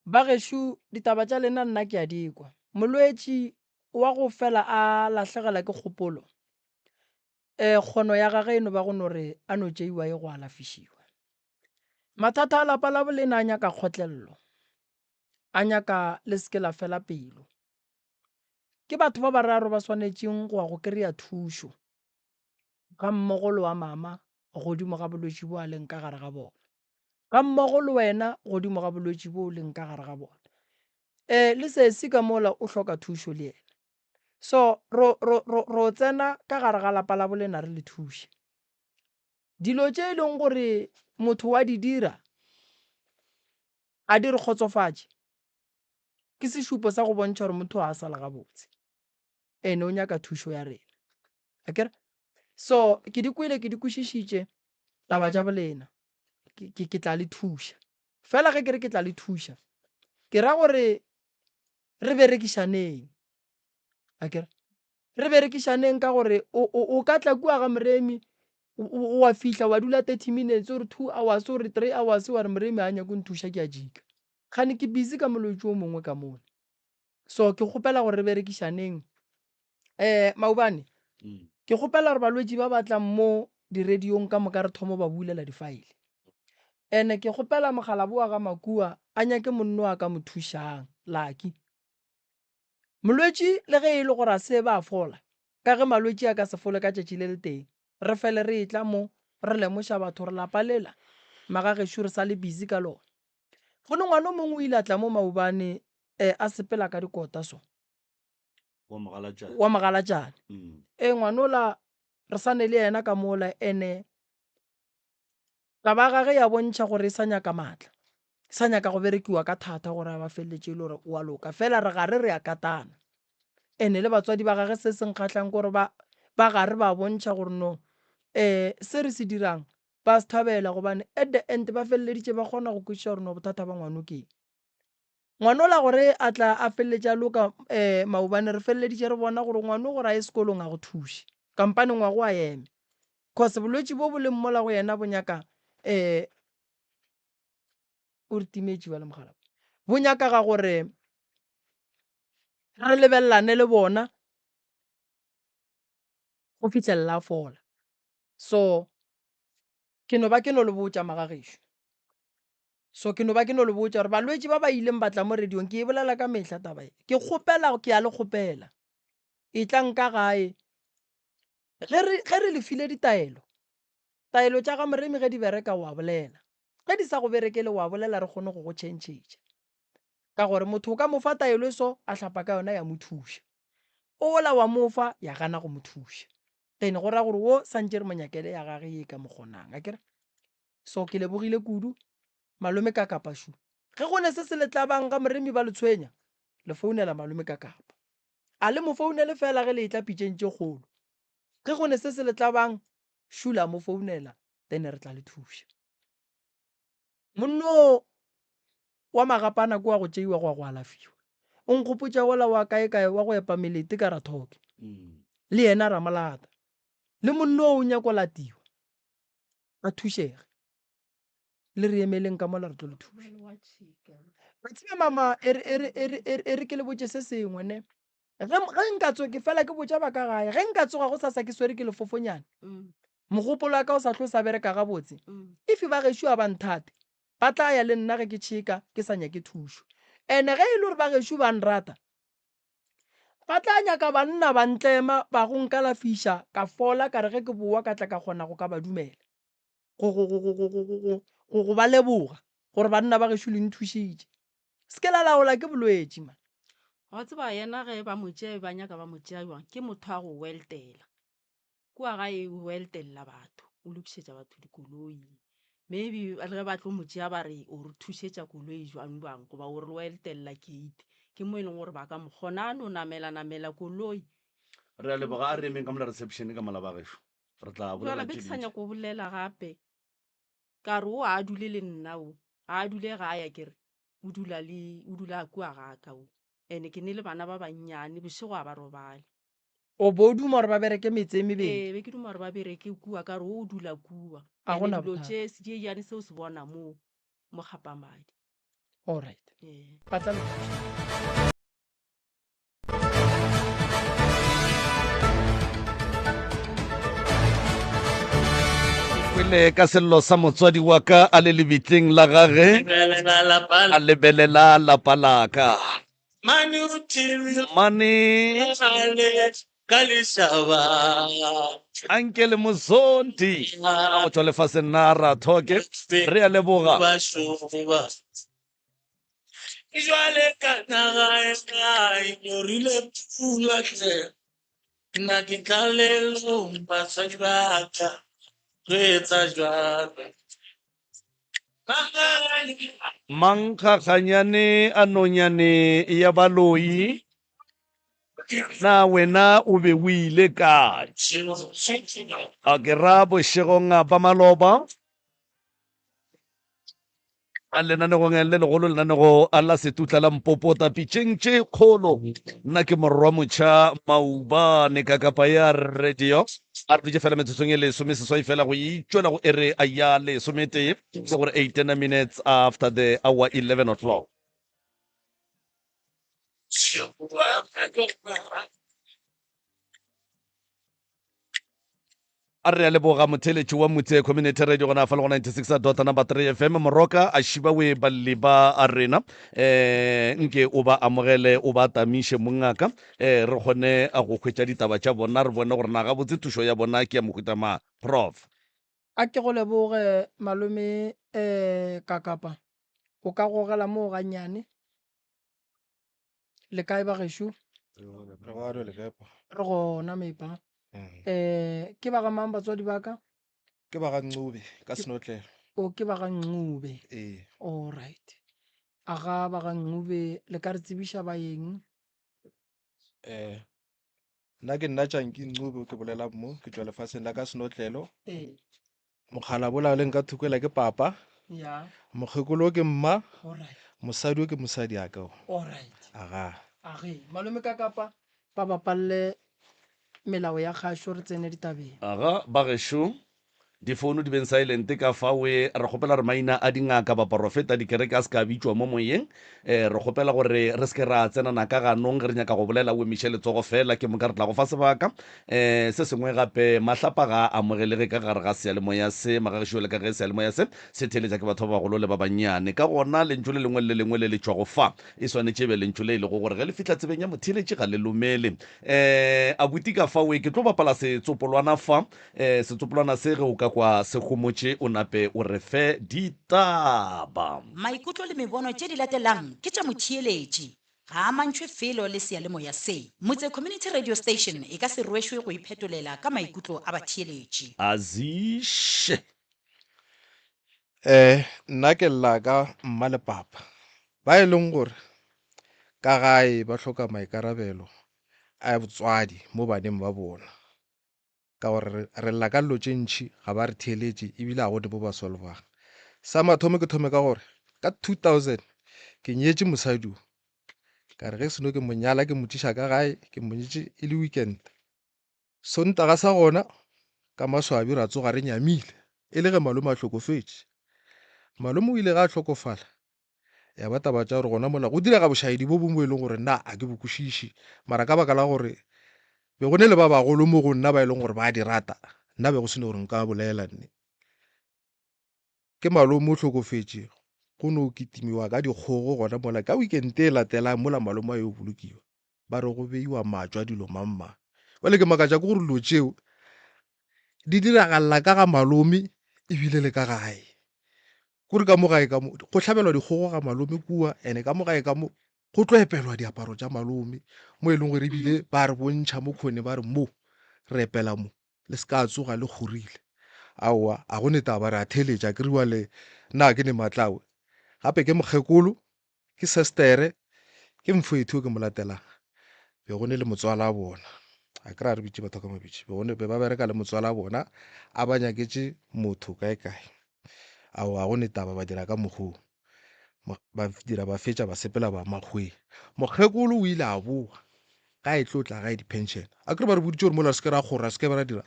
A: Bagešo, ditaba tša lena nna ke a di kwa. Molwetši wa go fela a lahlegelwa ke kgopolo, e, kgono ya gage e no ba go no re a no tšeiwa ye go alafišiwa. Mathata a lapa la bolena a nyaka kgotlello, a nyaka le se ke la fela pelo. Ke batho ba bararo ba swanetšeng go ya go kry-a thušo gammogo le wa mama godimo ga bolwetši bo a leng ka gare ga bona. Gammogo le wena godimo ga bolwetši bo o leng ka gare ga bona. Um le sesi ka mola o hloka thušo le yena. So ro, ro, ro, ro tsena ka gare ga lapa la bolena re le thuše. Dilo tše e leng gore motho wa di dira ga di re kgotsofatše, ke sešupo sa go bontšha gore motho ga a sa le gabotse ene o nyaka thušo ya rena. Akere? So ke di kwele, ke di kwešišitše taba tša bolena, ke, ke, ke tla le thuša. Fela ge ke re ke tla le thuša, ke ra gore re berekišaneng. Akere? Re berekišaneng ka gore o, o, o ka tla kua ga Moremi, o, wa fihla wa dula 30 minutes or 2 hours or 3 hours wa re Moremi ga a nyake go nthuša ke a jika. Kgane ke busy ka molwetši o mongwe ka mole. So ke kgopela gore re berekišaneng. Eh, maobane ke kgopela gore balwetši ba ba tlang mo diradiong ka moka re thomo ba bulela difaele. Ene ke kgopela mogalabo wa ga Makua a nyake monno a ka mo thušang, Lucky. Molwetši le ge e le gore a se ba a fola, ka ge malwetši a ka se fole ka tšatši le letee, re fele re etla mo re lemoša batho gore lapa lela magagešo re sa le busy ka lona. Go ne ngwana o mongwe o ile a tla mo maobane eh, a sepela ka dikota so.
D: Wa mogalatšane.
A: Wa mogalatšane. Mm. E ngwanola re sa ne le yena ka mola ene taba ya gage ya bontšha gore e sa nyaka maatla. E sa nyaka go berekiwa ka thata gore a ba feleletše e le gore o a loka. Fela re gare re a katana. Ene le batswadi ba gage se se nkgahlang ke gore ba ba gare ba bontšha gore no eh se re se dirang ba se thabela gobane at the end ba feleleditše ba kgona go kwešiša gore no bothata ba ngwano ke eng. Ngwanola gore a tla a feleletše a loka um maobane re feleleditše re bona gore ngwano gore a ye sekolong a go thuše kampane ngwago a eme cause bolwetši bo bo leng mola go yena bo nyaka um o re timetše bjale mogala bo nyakaga gore re lebelelane le bona go fihlelela a fola. So ke no ba ke no le botša magagešo. So ke no ba ke no le botša gore balwetši ba ba ileng ba tla mo radiong, ke e bolela ka mehla taba e. Ke kgopela, ke a le kgopela, etlang ka gae. Ge re, ge re le file ditaelo, taelo tša ga Moremi ge di bereka wa bolela. Ge di sa go berekele wa bolela re kgone go go tšhentšhetša. Ka gore motho o ka mo fa taelo e so, a hlapa ka yona ya mo thuša. Ola wa mo fa, ya gana go mo thuša. Then go ra gore wo santše re mo nyakele ya gage ye e ka mo kgonang, akere? So ke lebogile kudu malome ka kapa shu. Ge go ne se se le tlabang ga Moremi ba le tshwenya, le founela malome ka kapa. A le mo founele fela ge le etla pitšeng tše kgolo. Ge go ne se se le tlabang, shu la mo founela then re tla le thuša. Monno wa magapana ke wa go tšeiwa go ya go alafiwa. O nkgopotša wola wa kaekae wa go epa melete ka Rathoke. Le yena ra mo lata. Le monno o nyako latiwa. A thušege. Le re emeleng ka mola re tlo le thuša. Wa tseba mama, e re, e re, e re, e re, e re ke le botše se sengwe ne. Ge, ge nka tso, ke fela ke botša ba ka gae, ge nka tsoga gosasa ke swere ke lefofonyane, mogopolo wa ka o sa hlo sa bereka gabotse, if ba gešo a ba nthate, ba tla ya le nna ge ke tšheka ke sa nyake thušo. And-e ge e le gore ba gešo ba nrata, ba tla nyaka banna ba ntlema ba go nkalafiša ka fola, ka re ge ke bowa ka tla ka kgona go ka ba dumela, go, go, go, go, go, go, go, go, go, go ba leboga gore banna ba gešo le nthušitše. Se ke la laola ke bolwetši man.
F: Wa tseba yena ge ba mo tšea ba nyaka ba mo tšea jwang ke motho wa go weltela. Kua gae o weltella batho, o lokišetša batho dikoloi. Maybe le ge ba tlo mo tšea ba re o re thušetša koloi jwang jwang goba o re weltella gate. Ke mo e leng gore ba ka mo kgona a no namela namela koloi.
D: Re a leboga, a re emeng ka mola reception ka mola ba gešo. Re tla bolela
F: Jwale be
D: tše
F: ke sa
D: dintši.
F: nyako bolela gape. Ka re o a dule le nna o, ga a dule gae akere, o dula le, o dula kua ga ka o. And-e ke ne le bana ba bannyane, bošego ga ba robale.
A: O bo o duma gore ba bereke metse e mebedi?
F: Ee, be ke duma gore ba bereke kua, ka re o dula kua.
A: A
F: And-e
A: gona
F: dilo
A: bothata.
F: tše, sediejane se o se bona mo, mo Kgapamadi.
A: Alright.
F: Ee.
A: Ba tla le thuša.
D: Kwele ka sello sa motswadi wa ka a le lebitleng la gage a lebelela lapa la ka. Mane Anke le Mozondi go tšwa lefaseng la Rathoke. Re a leboga.
G: Jwale ka naga e kae nyorile pula hle nna ke tlalelong basadi ba ka tlo etsa jwang.
D: Mankgakganyane a nonyane ya baloi, na wena o be o ile kae? A ke ra bošegong ba maloba. A lenanegong le legolo lenanego la setutla la mpopota pitšeng tše kgolo nna ke morwa motšha maubane ka kapa ya radio a re dutše fela metsotsong e lesomeseswai fela go itšwela go ere ya lesometee ke gore 18 minutes after the hour 11 o'clock. A re a leboga motheeletši wa Mutse Community Radio gona fa le go 96 dot number 3 FM Moroka a šiba we balli ba a rena eh nke o ba amogele o ba tamiše mongaka eh re kgone go hwetša ditaba tša bona re bone gore na gabotse thušo ya bona ke ya mohuta mang Prof.
A: A ke go leboge malome eh Kakapa o ka gogela moo gannyane. Le kae ba gešo?
H: Re gona le kae pa?
A: Re gona mepa. Eh ke ba ga mang batswadi ba ka?
H: Ke ba ga Ncube ka Senotlelo.
A: O ke ba ga Ncube.
H: Ee.
A: All right. A ga ba ga Ncube le ka re tsebiša ba eng?
H: Eh Nna ke nna Tšanki Ncube ke bolela mo, ke tšwa lefaseng la ka Senotlelo.
A: Ee.
H: Mokgalabola o leng ka thoko ela ke papa.
A: Ya.
H: Mokgekolo ke mma.
A: Alright.
H: Mosadi o ke mosadi ya ka o.
A: Alright.
H: Aga.
A: Age, malome ka kapa ba bapalle melao ya kgašo re tsene ditabeng.
D: Aga, bagešo, Difouno di beng silent ka fawe. Re kgopela gore maina a dingaka, baporofeta, dikereke a se ka bitšwa mo moyeng. Re kgopela gore re se ke ra tsenana ka ganong ge re nyaka go bolela. O emiše letsogo feela, ke moka re tla go fa sebaka. Se sengwe gape, mahlapa ga a amogelege ka gare ga seyalemoya se. Magagešo le ka ge seyalemoya se se theeletša ke batho ba bagolo le ba bannyane. Ka gona lentšu le lengwe le le lengwe le le tšwago fa e swanetše e be lentšu le e lego gore ge le fihla tsebeng ya motheeletši ga le lomele. Abuti ka fawe, ke tlo bapala setsopolwana fa. E, setsopolwana se ge o ka kwa se homotše o nape o re fe ditaba.
E: Maikutlo le mebono tše di latelang ke tša motheeletši. Ga a amantšhwe felo le seyalemoya se. Motse Community Radio Station e ka se rwešwe go iphetolela ka maikutlo a batheeletši.
D: Aziše.
H: Eh, nna ke lla ka mma le papa ba e leng gore ka gae ba hloka maikarabelo a botswadi mo baneng ba bona. Ka gore re, re lla ka dilo tše ntši, ga ba re theeletše ebile ga go ne mo ba solvang. Sa mathomo ke thome ka gore ka 2000 ke nyetše mosadi o. Ka re ge seno ke mo nyala ke mo tliša ka gae, ke mo nyetše e le weekend. Sontaga sa gona ka maswabi ra tsoga re nyamile e le ge malome a hlokofetše. Malome o ile ge a hlokofala Ya ba taba tša gore gona mola go direga bošaedi bo bongwe bo e leng gore nna a ke bo kwešiše, mara ka baka la gore be go ne le ba bagolo mo go nna ba e leng gore ba di rata, nna be go se ne gore nka bolela nne. Ke malome o hlokofetše, go no kitimiwa ka dikgogo gona mola ka weekend e latelang mola malome a yo bolokiwa, ba re go beiwa matšwa dilo mang mang. Bjale ke makatša ke gore dilo tšeo di diragalela ka ga malome ebile le ka gae. Kore ka mo gae ka mo go hlabelwa dikgogo ga malome kua, ene ka mo gae ka mo go tlo epelwa diaparo tša malome mo e leng gore ebile ba re bontšha mo khone ba re mo re epela mo le se ka tsoga le kgorile. Aowa a go ne taba re a theeletša ke riwa le nna ke ne matlawe gape ke mokgekolo ke sestere ke mfwethu o ke mo latelang be go ne le motswala bona a kry-a re bitše batho ka mabitši be go ne be ba bereka le motswala bona a ba nyaketše motho kae kae Aowa, ga go ne taba, ba dira ka mokgwa wo. Ba dira ba fetša ba sepela ba makgoweng. Mokgekolo o ile a boa ga e tlo tla gae di-pension. Akere ba re boditše gore mola re se ke ra kgora, re se ke ra dira.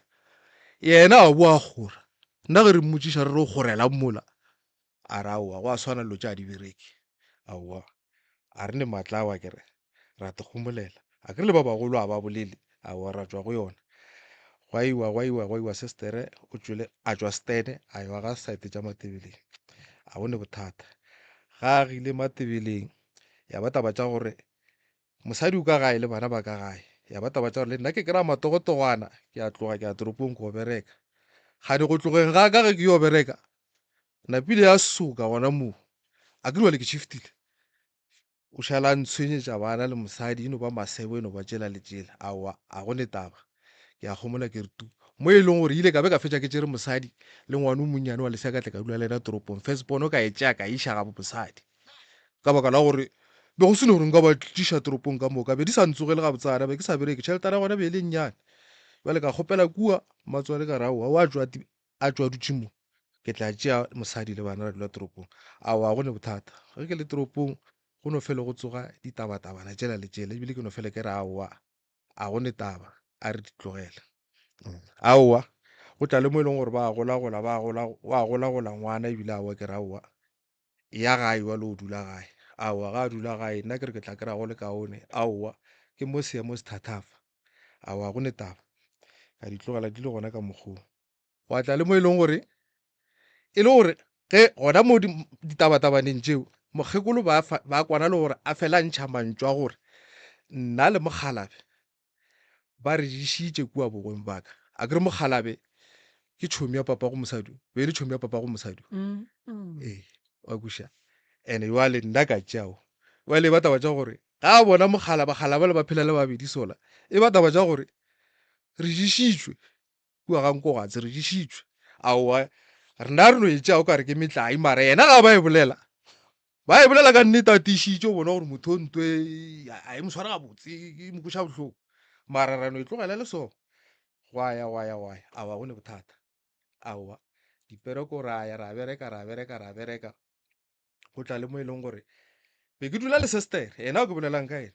H: Yena a boa a kgora. Nna ge re mmotšiša re re o kgorelang mola, a re aowa, go a swana dilo tše ga di bereke. Aowa, a re ne maatla ao akere. Ra tikgomolela. Akere le ba bagolo a ba bolele, aowa ra tšwa go yona. Gwa iwa, gwa iwa, gwa iwa sestere o tšwele, a tšwa Stene a yo aga saete tša Matebeleng. A go ne bothata. Ga a agile Matebeleng ya ba taba tša gore mosadi o ka gae le bana ba ka gae. Ya ba taba tša gore le nna ke kry-a matogotogwana ke a tloga ke ya toropong ko bereka. Kgane go tlogeng ga ka ge ke yo bereka napile ya soka gona moo. Akere bjale ke shiftile. O šala a ntshwenyetša bana le mosadi, e no ba masebo, e no ba tšela le tšela. Aowa, a go ne taba. Ke a homola ke re tu. Mo e leng gore ile ka be ka fetša ke tšere mosadi le ngwana o monnyane wa lesea ka tle ka dula le yena toropong. First born ka e tšea ka e iša gabo mosadi. Ka baka la gore be go se no gore nka ba tliša toropong ka moka. Be di sa ntsogele gabotsana, be ke sa bereke. Tšheletana ya gona be e le nnyane. Bjale ka kgopela kua mmatswale ka re aowa, o a tšwa a tšwa dutše mo ke tla tšea mosadi le bana ra dula toropong. Aowa go ne bothata. Ge ke le toropong go no fele go tsoga ditabatabana tšela le tšela ebile ke no fele ke re aowa a go ne taba a re di tlogele. Aowa go tla le mo e leng gore ba golagola ba gola wa golagola ngwana ebile aowa ke re aowa ya gae wa le o dula gae. Aowa ga a dula gae nna ke re ke tla kry-a go le kaone. Aowa ke mo seemo se thathafa. Aowa go ne taba ka di tlogela di le gona ka mokgwa o. Gwa tla le mo e leng gore e le gore ge gona mo ditabatabaneng tšeo mokgekolo ba, ba kwana le gore a fela ntšha mantšu a gore nna le mokgalabe ba re ješitše kua bogweng ba ka. A ke re mokgalabe ke tšhomi ya papago mosadi, be e le tšhomi ya papago mosadi. Mm. Ee, wa kweša. Ene jwale nna ka tšeao. Jwale e ba taba tša gore ga a bona mokgala bakgala bale ba phela le babedi sola, e ba taba tša gore re ješitšwe kua ga Nkogatse re ješitšwe. Aowa, rena re no e tšea o ka re ke metlae, mara yena ga ba e bolela, ba e bolela ka nnete a tiišitše, o bona gore motho o nto e a e mo sware gabotse, e mo kweša bohloko. Mara ra no e tlogela le so. Gwa ya, gwa ya, gwa ya. Aowa, go ne bothata. Aowa, dipereko ra ya, ra bereka, ra bereka, ra bereka. Go tla le mo e leng gore be ke dula le sister, yena o ke bolelang ka yena.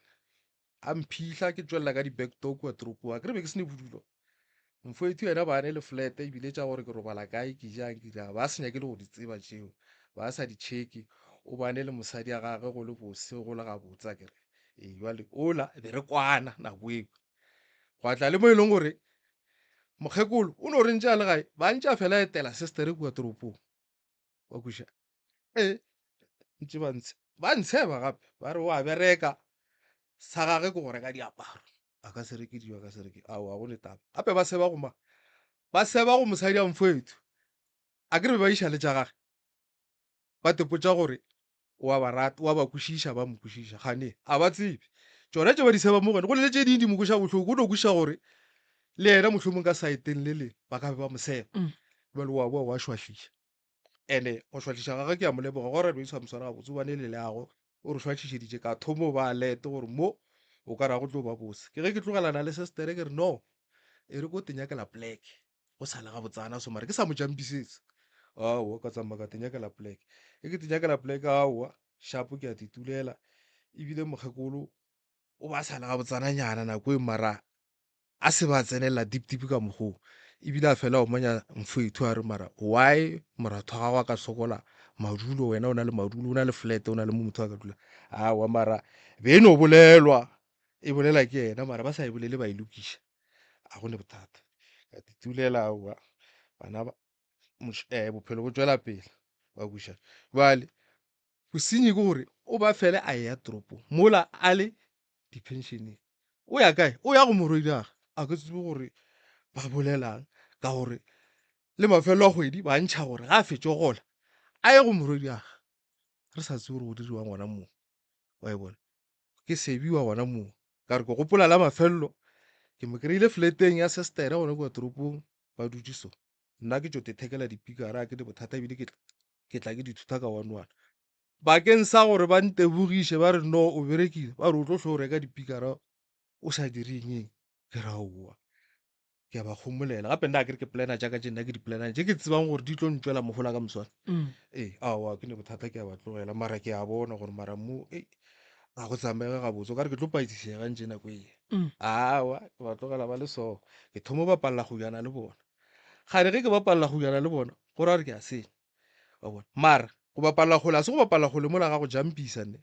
H: A mphihla ke tšwelela ka di-back door kua toropong, akere be ke se ne bodulo. Mfowethu yena ba ne le flat ebile tša gore ke robala kae, ke jang, ke dirang, ba sa nyake le go di tseba tšeo, ba sa di checke. O bane le mosadi ya gagwe go le bose, go le gabotse akere. Ee, jwale ola be re kwana nako eo. Gwa tla le mo e leng gore mokgekolo o no re ntše a le gae, ba ntše a fela etela sister kua toropong. Wa kweša? Ee, ntše ba ntshe ba ntsheba gape ba re wa bereka sa gage ke go reka diaparo a ka se reke dijo a ka se reke aowa go ne taba gape ba seba go ma ba seba go mosadi a mfoethu a ke re be ba iša le tša gage ba tepotša gore wa ba rata wa ba kwešiša ba mo kwešiša gane a ba tsebe tšona tše ba di seba mo gone go ne le tše ding di mo kweša bohloko o no kwešiša gore le yena mohlomong ka saeteng le le ba ka be ba mo seba mm. jale wa boa wa šwahliša Ene go šwahliša gagwe ke a mo leboga gore re sa mo swara gabotse gobane e le leago o re šwahlišeditše ka thomo ba alert gore mo o ka ra go tlo ba bose. Ke ge ke tlogelana le sestere ke re no e re ko tenyakela pleke go sa le gabotsana so mara ke sa mo jampisetse. Aowa ka tsamaya ka tenyakela pleke. E ke tenyakela pleke aowa shapo ke a titulela ebile mokgekolo o ba sa le gabotsananyana nako e mara a se ba tsenelela deep deep ka mokgoo ebile a fela omanya mfowethu a re mara why moratho wa gago a ka sokola madulo wena o na le madulo o na le flat o na le mo motho a ka dula awa mara be e no bolelwa e bolela ke yena mara ba sa e bolele ba e lokiša a go ne bothata ka titulela aowa bana ba eh, bophelo bo tšwela pele ba buša bjale bosenyi ke gore o ba fele a eya toropong mola a le dipensioneng o ya kae o ya go morwediage a ke tsebe gore ba bolelang ka gore le mafelelo a kgwedi ba ntšha gore ga a fetše gola a ye go morwediage re sa tsebe gore go diriwang gona moo wa e bona ke sebiwa gona moo ka re ke gopola la mafelelo ke mo kry-ile fleteng ya sestere gona kua toropong ba dutše so nna ke tšo tethekela dipikara a ke ne bothata ebile ke tla ke di thutha ka one one bakeng sa gore ba ntebogiše ba re no o berekile ba re o tlo hlo o reka dipikara o sa direng eng ke ra owa ke a ba gomolela gape nna a kere ke plana jaaka tše nna ke di planang tše ke tsebang gore di tlo ntšwela mogola ka moswane mm. ee aowa ke ne bothata ke a ba tlogela mara ke a bona gore mara mo e a go tsamaege gabotse o ka re ke tlo paitsisega ntše nako ee mm. aowa ke ba tlogela ba le so ke thomo bapalela go jana le bona Gare ge ke bapalla kgojana le bona go ra gore ke a senya wa bona mara go bapalla kgole a se go bapalla kgole mola ga go jampisa ne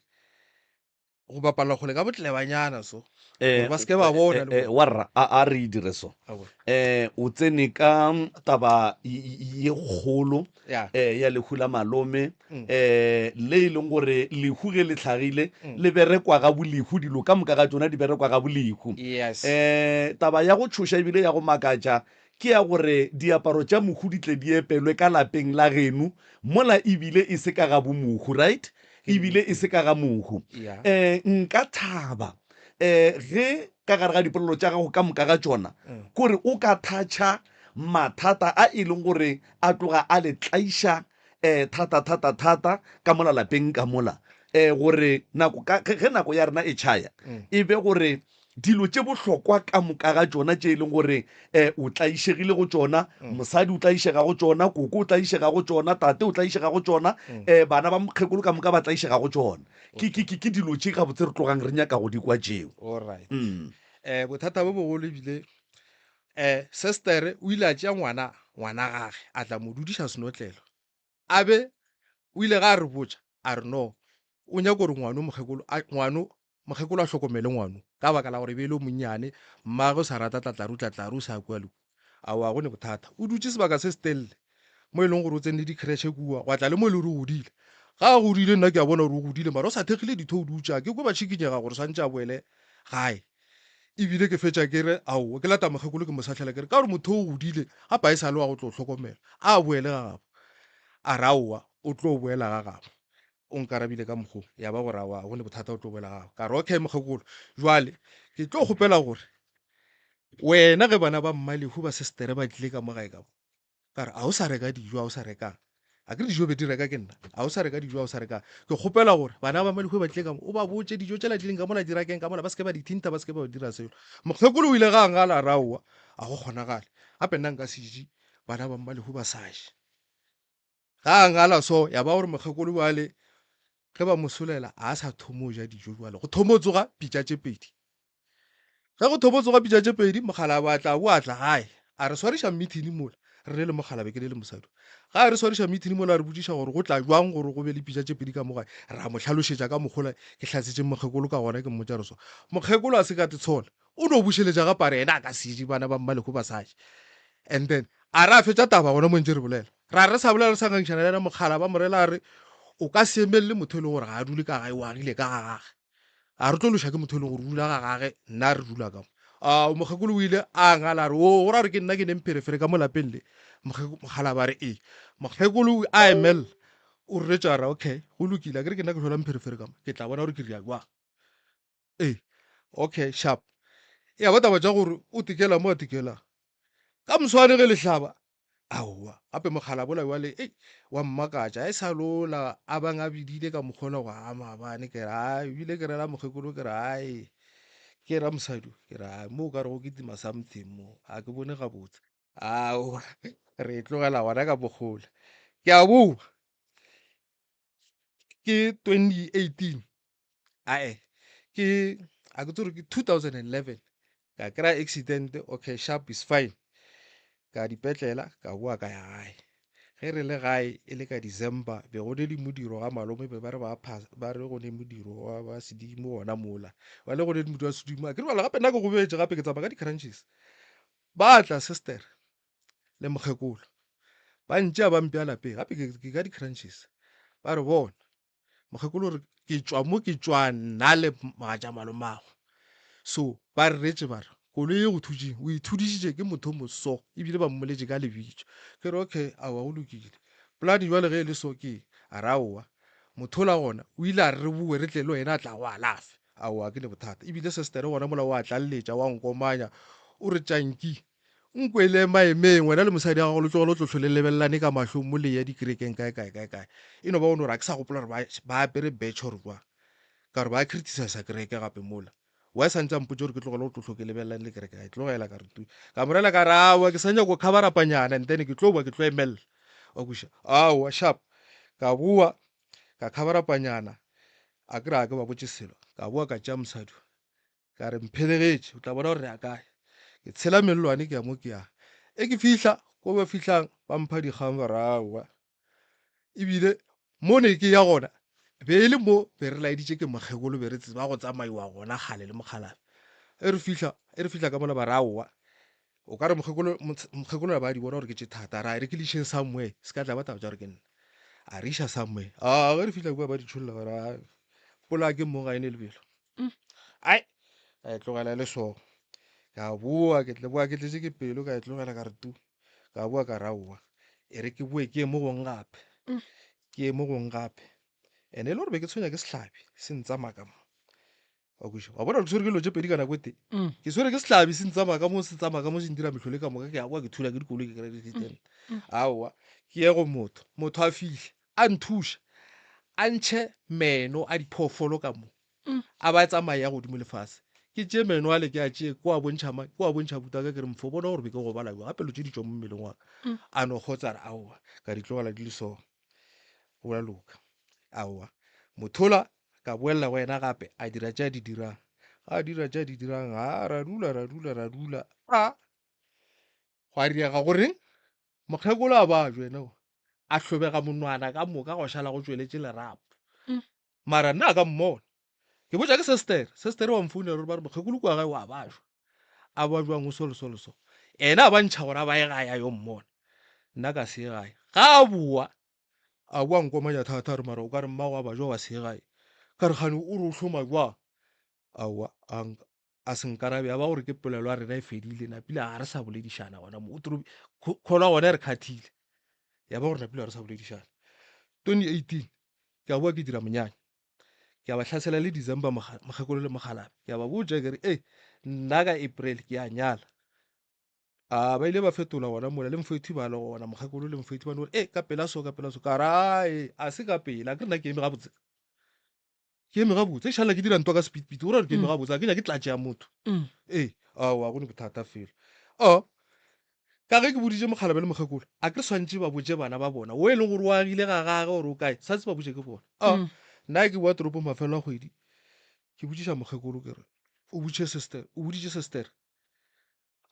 H: go bapalla kgole ka botlebanyana so
D: Eh,
H: gore ba se ke ba bona le
D: eh,
H: bona
D: warra a a re e dire so
H: Wa bona.
D: eh o tsene ka taba y- y- ye kgolo
H: ya
D: eh ya lehu la malome
H: Mm.
D: eh le e leng gore lehu ge le hlagile
H: Mm.
D: le berekwa ga bolehu dilo ka moka ga tšona di berekwa ga bolehu
H: yes
D: eh taba ya go tšhoša ebile ya go makatša ke ya gore diaparo tša mohu di tle di epelwe ka lapeng la geno mola ebile e se ka ga bomohu right? Ebile e se ka ga mohu. Um nka thaba um ge ka gare ga dipolelo tša gago ka moka ga tšona kore o ka thatšha mathata a e leng gore a tloga a le tlaiša um thata thata thata ka mola lapeng ka mola um gore nako ka ge nako ya rena e tšhaya e be gore dilo tše bohlokwa ka moka ga tšona tše e leng gore um o tlaišegile go tšona mosadi o tlaišega go tšona koko o tlaišega go tšona tate o tlaišega go tšona um bana ba mokgekolo ka moka ba tlaišega go tšona ke ke ke ke dilo tše gabotse re tlogang re nyaka go di kwa tšeo
H: Alright. Bothata bo bogolo ebile um sestere o ile a tšea ngwana ngwana gage a tla mo dudiša senotlelo a be o ile ga a re botša a re no o nyaka gore ngwano mokgekolo ngwano mokgekolo a hlokomele ngwano ka baka la gore e be e le o monnyane mmagwe o sa rata tlatlaru tlatlaru o sa kua le kua aowa go ne bothata o dutše sebaka se se telele mo e leng gore o tsene le dikreshe kua gwa tla le mo e le gore o godile ga a godile nna ke a bona gore o godile mara o sa thekgile ditho o dutša ke kwe ba tšhikinyega gore swantše a boele gae Ebile ke fetša ke re, Aowa, ke lata mokgekolo ke mo sahlela ke re, ka gore motho o godile, gape a e sa le wa go tlo hlokomela, a boele ga gabo. A re, Aowa, o tlo boela ga gabo. O nkarabile ka mokgo, ya ba gore aowa, ga go ne bothata o tlo boela ga gabo. Ka re, Okay, mokgekolo, jwale ke tlo kgopela gore wena ge bana ba Mmalehu ba sestere ba tlile ka mo gae ka mo, Ka re, A o sa reka dijo, a o sa rekang? A ke re dijo be di reka ke nna. A o sa reka dijo, a o sa rekang? Ke kgopela gore bana ba Malehue ba tlile ka mo, o ba botše dijo tšela di leng ka mola di rakeng ka mola, ba se ke ba di thintha, ba se ke ba dira selo. Mokgekolo o ile ga a ngala a re, Aowa, a go kgonagale. Gape nna nka se je bana ba Mmalehue ba sa je. Ga a ngala so, ya ba gore mokgekolo bjale ge ba mo solela a sa thomo ja dijo jwale, go thomo tsoga pitša tše pedi. Ge go thomo tsoga pitša tše pedi, mokgalabje a tla boa a tla gae, a re swariša mithini mola re le le mokgalabje ke le le mosadi. Ga a re swariša mithini mola a re botšiša gore go tla jwang gore go be le pitša tše pedi ka mo gae, ra mo hlalošetša ka mokgola ke hlatsetšeng mokgekolo ka gona ke mmotša re so. Mokgekolo a se ka te tshola, o no bušeletša gape a re yena a ka se je bana ba mmalehwe ba sa je. And then a re a fetša taba gona mo ntše re bolela. Ra re sa bolela re sa ngangišana le yena mokgalabje a mo rela a re o ka se emelele motho e le gore ga a dule ka gae o agile ka ga gage. A re tlo loša ke motho e leng gore o dula ga gage, nna re dula ka mo. A mokgekolo o ile a ngala a re, o go ra gore ke nna ke neng pherefere ka mo lapeng le. Mokgalabje a re, ee. Mokgekolo a emelela, o reretša a re, okay, go lokile, a ke re ke nna ke hlolang pherefere ka mo, ke tla bona gore ke dira jwang. Ee, okay, sharp. Ya ba taba tša gore o tekela mo a tekelang. Ka moswane ge le hlaba, Aowa, gape mokgalabola bjale, ei, wa mmakatša, e sa lola a bang a bidile ka mokgola go a maabane, ke re, ai, ebile ke rela mokgekolo, ke re, ai, ke ra mosadi, ke re, ai, mo o ka rego ke tima something mo, ga ke bone gabotse. Aowa, re e tlogela gona ka mokgola. Ke a boa, ke 2018, ae, ke, a ke tsebe gore ke 2011, ka kry-a accident, okay, sharp is fine. Ka dipetlela, ka boa ka ya gae. Ge re le gae e le ka December, be go ne le modiro ga malome, be ba re ba ba re go ne modiro wa ba sedimo gona mola. Ba le go ne le modiro wa sedimo, a ke re bjale gape nna ke gobetše gape ke tsamaya ka di-crutches. Ba tla sister le mokgekolo, ba ntšea ba mpea lapeng, gape ke ka di-crutches. Ba re bona, Mokgekolo o re, Ke tšwa mo ke tšwa nna le mogatša malomago. So ba re retše ba re, koloi ye go thutšeng o e thudišitše ke motho o moso ebile ba mmoletše ka lebitso. Ke re okay, aowa go lokile. Polane jwale ge e le so ke eng? A re aowa, motho ola gona o ile a re re bowe re tle le wena a tla go alafe. Aowa ke ne bothata. Ebile sestere gona mola o a tlalletša wa nkomanya o re tšanki Nkwele maemeng, wena le mosadi wa gago le tlogele go tlo hlole le lebelelane ka mahlong mo le eya dikerekeng kae kae kae kae. E no ba o no re a ke sa gopola gore ba, ba apere betšhe or jwang. Ka gore ba criticisa kereke gape mola. Why sa ntse a mpotša gore ke tlogele go tlo hlo ke lebelelane le kereke, ka e tlogela ka re tu. Ka mo rela ka re aowa ke sa nyaka go cover-upanyana and then ke tlo boa ke tlo emelela. Wa kwešiša? Aowa sharp. Ka boa ka cover-upanyana, a ke re ga ke ba botše selo. Ka boa ka tšea mosadi. Ka re, Mphelegetše, o tla bona gore re ya kae. Ke tshela mellwane ke ya mo ke yang. E ke fihla ko ba fihlang ba mpha dikgang ba re aowa. Ebile mo ne ke ya gona be e le mo be re laeditše ke mokgekolo be re tseba go tsamaiwa gona kgale le mokgalabje. E re fihla e re fihla ka mola ba re aowa. O ka re mokgekolo mokgekolo ba di bona gore ke tše thata ra re ke le išeng somewhere se ka tla ba taba tša gore ke nna. A re iša somewhere. A ge re fihla kua ba di tšholla ba re pola ke mo ga e ne lebelo. Ai, ka e tlogela le so. Ka boa, ke tle boa ke tletše ke pelo, ka e tlogela ka re tu. Ka boa ka re aowa, e re ke boe ke ye mo gong gape. Ke ye mo gong gape. Ene e le gore be ke tshwenya ke sehlabi se ntsamaya ka mo. Wa kweša? Wa bona ke tshwere ke dilo tše pedi ka nako e tee. Ke tshwere ke sehlabi se ntsamaya ka mo se tsamaya ka mo se ntira mehlolo ka moka ke a boa ke thula ke dikoloi ke kry di-accident. Aowa ke ye go motho, motho a fihle a nthuša a ntšhe meno a diphoofolo ka mo a ba tsamaya ya godimo le fase. Ke tšee meno ale ke a tšee ko a bontšha mang ko a bontšha abuti wa ka ke re mfo bona gore be ke gobala bjang gape dilo tše di tšwa mo mmeleng wa ka. A no kgotsa a re aowa ka di tlogela di le so. Go a loka. Aowa. Mothola ka boelela go yena gape a dira tše a di dirang. Ga a dira tše a di dirang, a ra dula ra dula ra dula. A gwa riega goreng mokgekolo a ba jwa ena a hlobega monwana ka moka go šala go tšweletše lerapo. Mara nna a ka mmona. Ke botša ke sestere, sestere wa mfounela gore ba re mokgekolo kua gae wa bajwa. A ba jwang o so le so le so. Ena a ba ntšha gore a ba ye gae a yo mmona. Nna ka se ye gae. Ga a boa, a boa nkomanya thata a re mara o ka re mmago a bajwa wa se ye gae. Ka re kgane o re o hloma jwang? Aowa, a a se nkarabe ya ba gore ke polelo ya rena e fedile napile ga re sa boledišana gona mo o tro kgolwa gona re khathile ya ba gore napile ga re sa boledišana 2018 ke a boa ke dira monyanya ke a ba hlasela le December mokgekolo le mokgalabe ke a ba botša ke re e nna ka April ke a nyala a ba ile ba fetola gona mola le mfethi ba le gona mokgekolo le mfethi ba no gore e ka pela so ka pela so ka ra e a se ka pela ke rena ke eme gabotse ke eme gabotse e šala ke dira ntwa ka speedpeed o ra gore ke eme mm. gabotse a ke nyake tlatše ya motho mm. ee aowa go ne bothata fela o ka ge ke boditše mokgalabe le mokgekolo a ke swantše ba botše bana ba bona o e leng gore o agile ga gage gore o kae santse ba botše ke bona o mm. nna ke boa toropong mafelo a kgwedi ke botšiša mokgekolo ke re o botše sister o boditše sister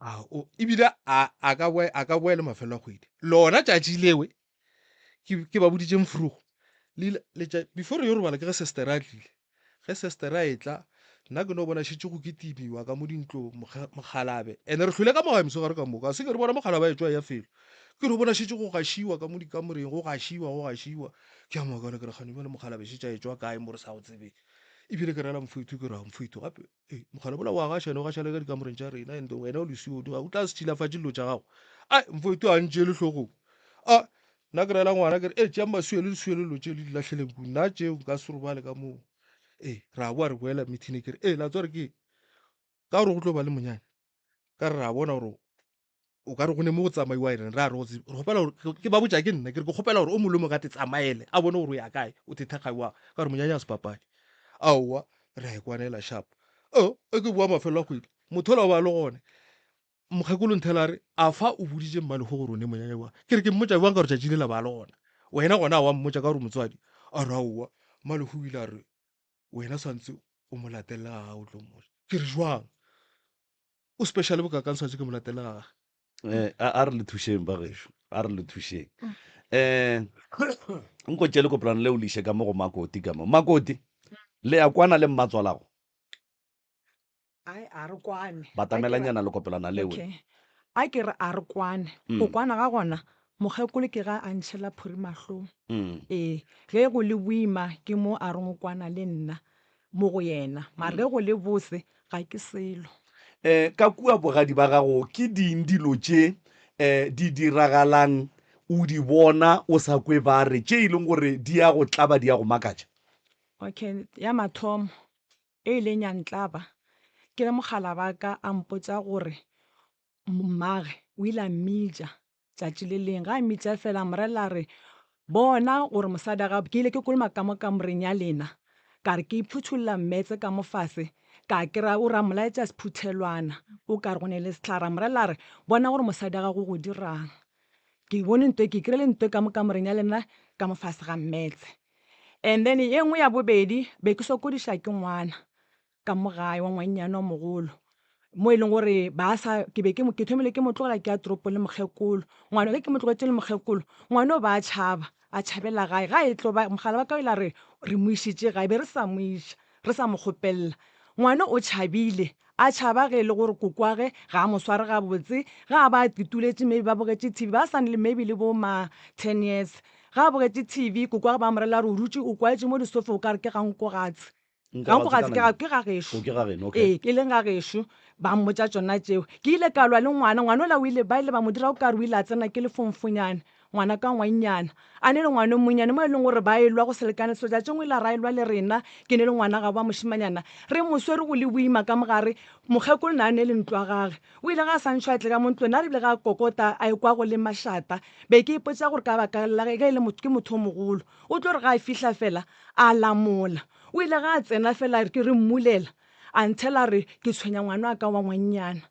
H: a o ebile a a ka boe a ka boe le mafelo a kgwedi lona tšatši lewe ke ke ba boditše mfrugo le letša before yo robala ke ge sister a tlile ge sister a etla nna ke no bona šetše go kitimiwa ka mo dintlong mokgalabe ene re hlwele ka mogae mosegare ka moka se ke re bona mokgalabe a etšwa ya felo ke re bona šetše go gašiwa ka mo dikamoreng go gašiwa go gašiwa ke a makala ke re kgane bjale mokgalabe šetše a etšwa kae mo re sa go tsebeng ebile ke rela mfoitho ke re a mfoitho gape Ei, mogala bola wa gaša ene o gaša le ka dikamoreng tša rena and wena o lesiodi ga o tla se tšhilafatše dilo tša gago. Ai, mfoito a ntšele hlogong. A, nna ke rela ngwana ke re, e tšeang masuelo le suelo dilo tše le di lahleleng ku, nna tšeo nka se robale ka moo. Ee, ra boa re boela meeting ke re, e la tswa re ke ka gore go tlo ba le monyanya. Ka re ra bona gore o ka re go ne mo go tsamaiwa ene ra re go re kgopela gore ke ba botša ke nna ke re ke kgopela gore o mongwe le mongwe a te tsamaele a bone gore o ya kae o te thekgaiwa ka gore monyanya a se papadi aowa re a e kwanela sharp o e ke boa mafelo a kgwedi motho ola o ba le gone mokgekolo nthela re a fa o boditše mmalego gore o ne monyanya wa ke re ke mmotša bjang ka gore tšatši le la ba le gona wena gona wa mmotša ka gore motswadi a re aowa mmalego o ile a re wena swantse o mo latelele ga gago o tlo mmotša ke re jwang o special bokakang swantse ke mo latelele ga gage
D: Eh, a a re le thušeng ba gešo a re le thušeng um nko tšele kopelano leo le iše ka mo go makoti ka mo makoti le ya kwana le mmatswalago
I: Ai, a re kwane.
D: Batamelanyana le kopelwana lewe.
I: Okay. A ke re a re kwane.
D: Mm.
I: Go kwana ga gona, mokgekolo ke ga a ntšhela phori mahlong.
D: Mm.
I: Ee, ge go le boima ke mo a reng o kwana le nna mo go yena. Mara ge go le bose ga ke selo.
D: Eh, ka kua bogadi ba gago ke ding dilo tše eh, di diragalang o di bona o sa kwe ba re tše e leng gore di ya go tlaba di ya go makatša?
I: Okay, ya mathomo e ileng ya ntlaba ke ge mogala wa ka a mpotša gore mmage o ile a mmitša tšatši le leng. Ga a mmitša fela a mo rela a re, Bona gore mosadi wa gago, ke ile ke kolomaka ka mo kamoreng ya lena, ka re ke iphuthulla mmetse ka mo fase, ka kry-a o re a mo laetša sephuthelwana o ka re go ne le sehlare, a mo rela a re, Bona gore mosadi wa gago o go dirang. Ke bone ntho e, ke kry-ile ntho e ka mo kamoreng ya lena ka mo fase ga mmetse. And then ye nngwe ya bobedi be ke sokodiša ke ngwana ka mo gae wa ngwannyane wa mogolo mo e leng gore ba sa ke be ke ke thomile ke mo tlogela ke ya toropong le mokgekolo. Ngwana ge ke mo tlogetše le mokgekolo ngwana o ba a tšhaba a tšhabela gae ga e tlo ba mogala wa ka o ile a re re mo išitše gae be re sa mo iša re sa mo kgopelela. Ngwana o tšhabile a tšhaba ge e le gore kokoage ga a mo sware gabotse ge a ba a ituletše maybe ba bogetše T_V ba sa ne le maybe le bo ma ten years. Ge a bogetše TV, kokoage ba mo rela re o dutše o kwaetše mo disofeng o ka re ke ga Nkogatse. Ga Nkogatse ke ga ke ga gešo.
D: O ke ga geno, okay.
I: Ee, ke leng ga gešo. Ba mmotša tšona tšeo. Ke ile ka lwa le ngwana, ngwana ola o ile ba ile ba mo dira o ka re o ile a tsena ke lefomfonyane. Ngwana ka ngwannyana. A ne le ngwana o monnyane mo e leng gore ba elwa go selekane so tšatši ngwe la ra elwa le rena ke ne le ngwana gabo wa mošemanyana re mo swere go le boima ka mogare mokgekolo na ne le ntlo ya gage o ile ga a sa ntšho a tle ka mo ntlong na re bile ga a kokota a ekwa go le mašata be ke ipotša gore ka baka la ge e le motho ke motho o mogolo o tlo re ga a fihla fela a lamola o ile ga a tsena fela ke re mmulela a nthela re ke tshwenya ngwana wa ka wa ngwannyana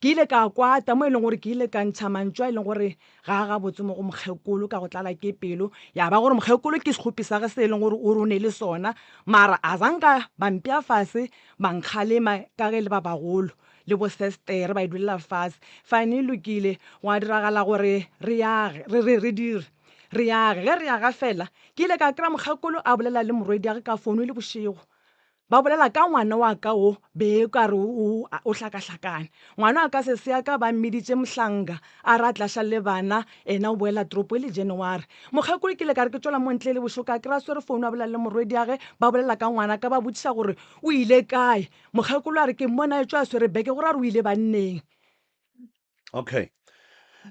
I: Ke ile ka kwata mo e leng gore ke ile ka ntšha mantšu a e leng gore ga a gabotse mo go mokgekolo ka go tlala ke pelo. Ya ba gore mokgekolo ke sekgopi sa ge se e leng gore o re o ne le sona, mara a zanka ba mpea fase ba nkgalema ka ge e le ba bagolo le bo sestere ba e dulela fase. Fine e lokile, gwa diragala gore re age, re re re dire re age. Ge re aga fela ke ile ka kry-a mokgekolo a bolela le morwediage ka founu e le bošego. Ba bolela ka ngwana wa ka wo be e ka re o, o hlakahlakane. Ngwana wa ka sese ya ka ba mmiditše Mohlanka, a re a tla šale le bana, ena o boela toropo e le January. Mokgekolo ke ile ka re ke tšwela mo ntle e le bošego ka kry-a swere founu a bolela le morwediage, ba bolela ka ngwana ka ba botšiša gore o ile kae. Mokgekolo a re ke mmone a etšwa a swere beke go ra gore o ile banneng.
D: Okay.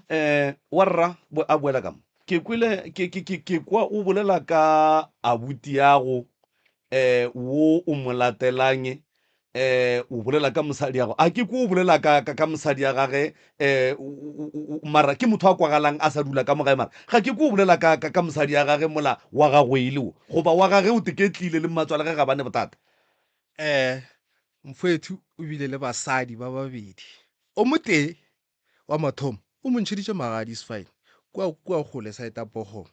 D: Eh, wa rra bo a boela ka mo. Ke kwele ke ke ke ke kwa o bolela ka abuti yago eh wo o mo latelang eh o bolela ka mosadi yago. A ke kwa o bolela ka ka, ka mosadi ya gage eh mara ke motho a kwagalang a sa dula ka mo gae mara ga ke kwa o bolela ka ka, ka mosadi ya gage mola wa gagwe e le wo goba wa gage o teketlile le mmatswale ge ga bane bothata.
H: Eh, Mfowethu o bile le basadi ba babedi. O motee wa mathomo o mo ntšheditše magadi is fine kua kua kgole side ya Bochum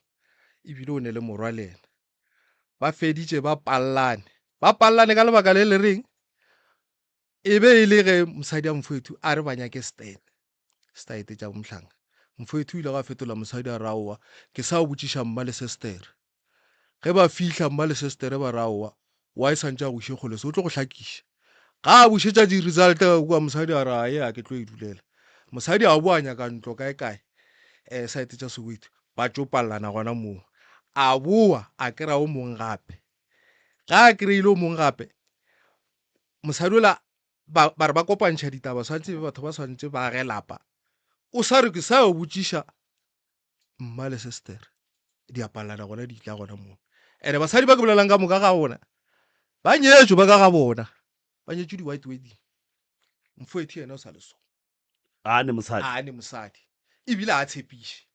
H: ebile o ne le morwa le yena. Ba feditše ba pallane. Ba pallane ka lebaka le le reng e be e le ge mosadi ya Mfowethu a re ba nyake stand. Setaete tša bomhlanga. Mfowethu o ile ga fetola mosadi a re aowa ke sa botšiša mma le sestere. Ge ba fihla mma le sestere ba re aowa why santše a go iše kgole se o tlo go hlakiša. Ga a bušetša di result ka kua mosadi a re aye a ke tlo e dulela. Mosadi a boa nyaka ntlo kae kae eh site tša Soweto ba tšo pallana gona moo. A boa a kry-a o mong gape. Ga a kry-ile o mong gape mosadi ola ba ba re ba kopantšha ditaba swantse be batho ba swantse ba age lapa o sa re ke sa yo botšiša mma le sister di apalana gona di tla gona moo ene basadi ba ke bolelang ka moka ga bona ba nyetšwe ba ka ga bona ba nyetšwe di-white wedding mfoethi yena o sa le so
D: A ne mosadi.
H: A ne mosadi. Ebile a tshepiše.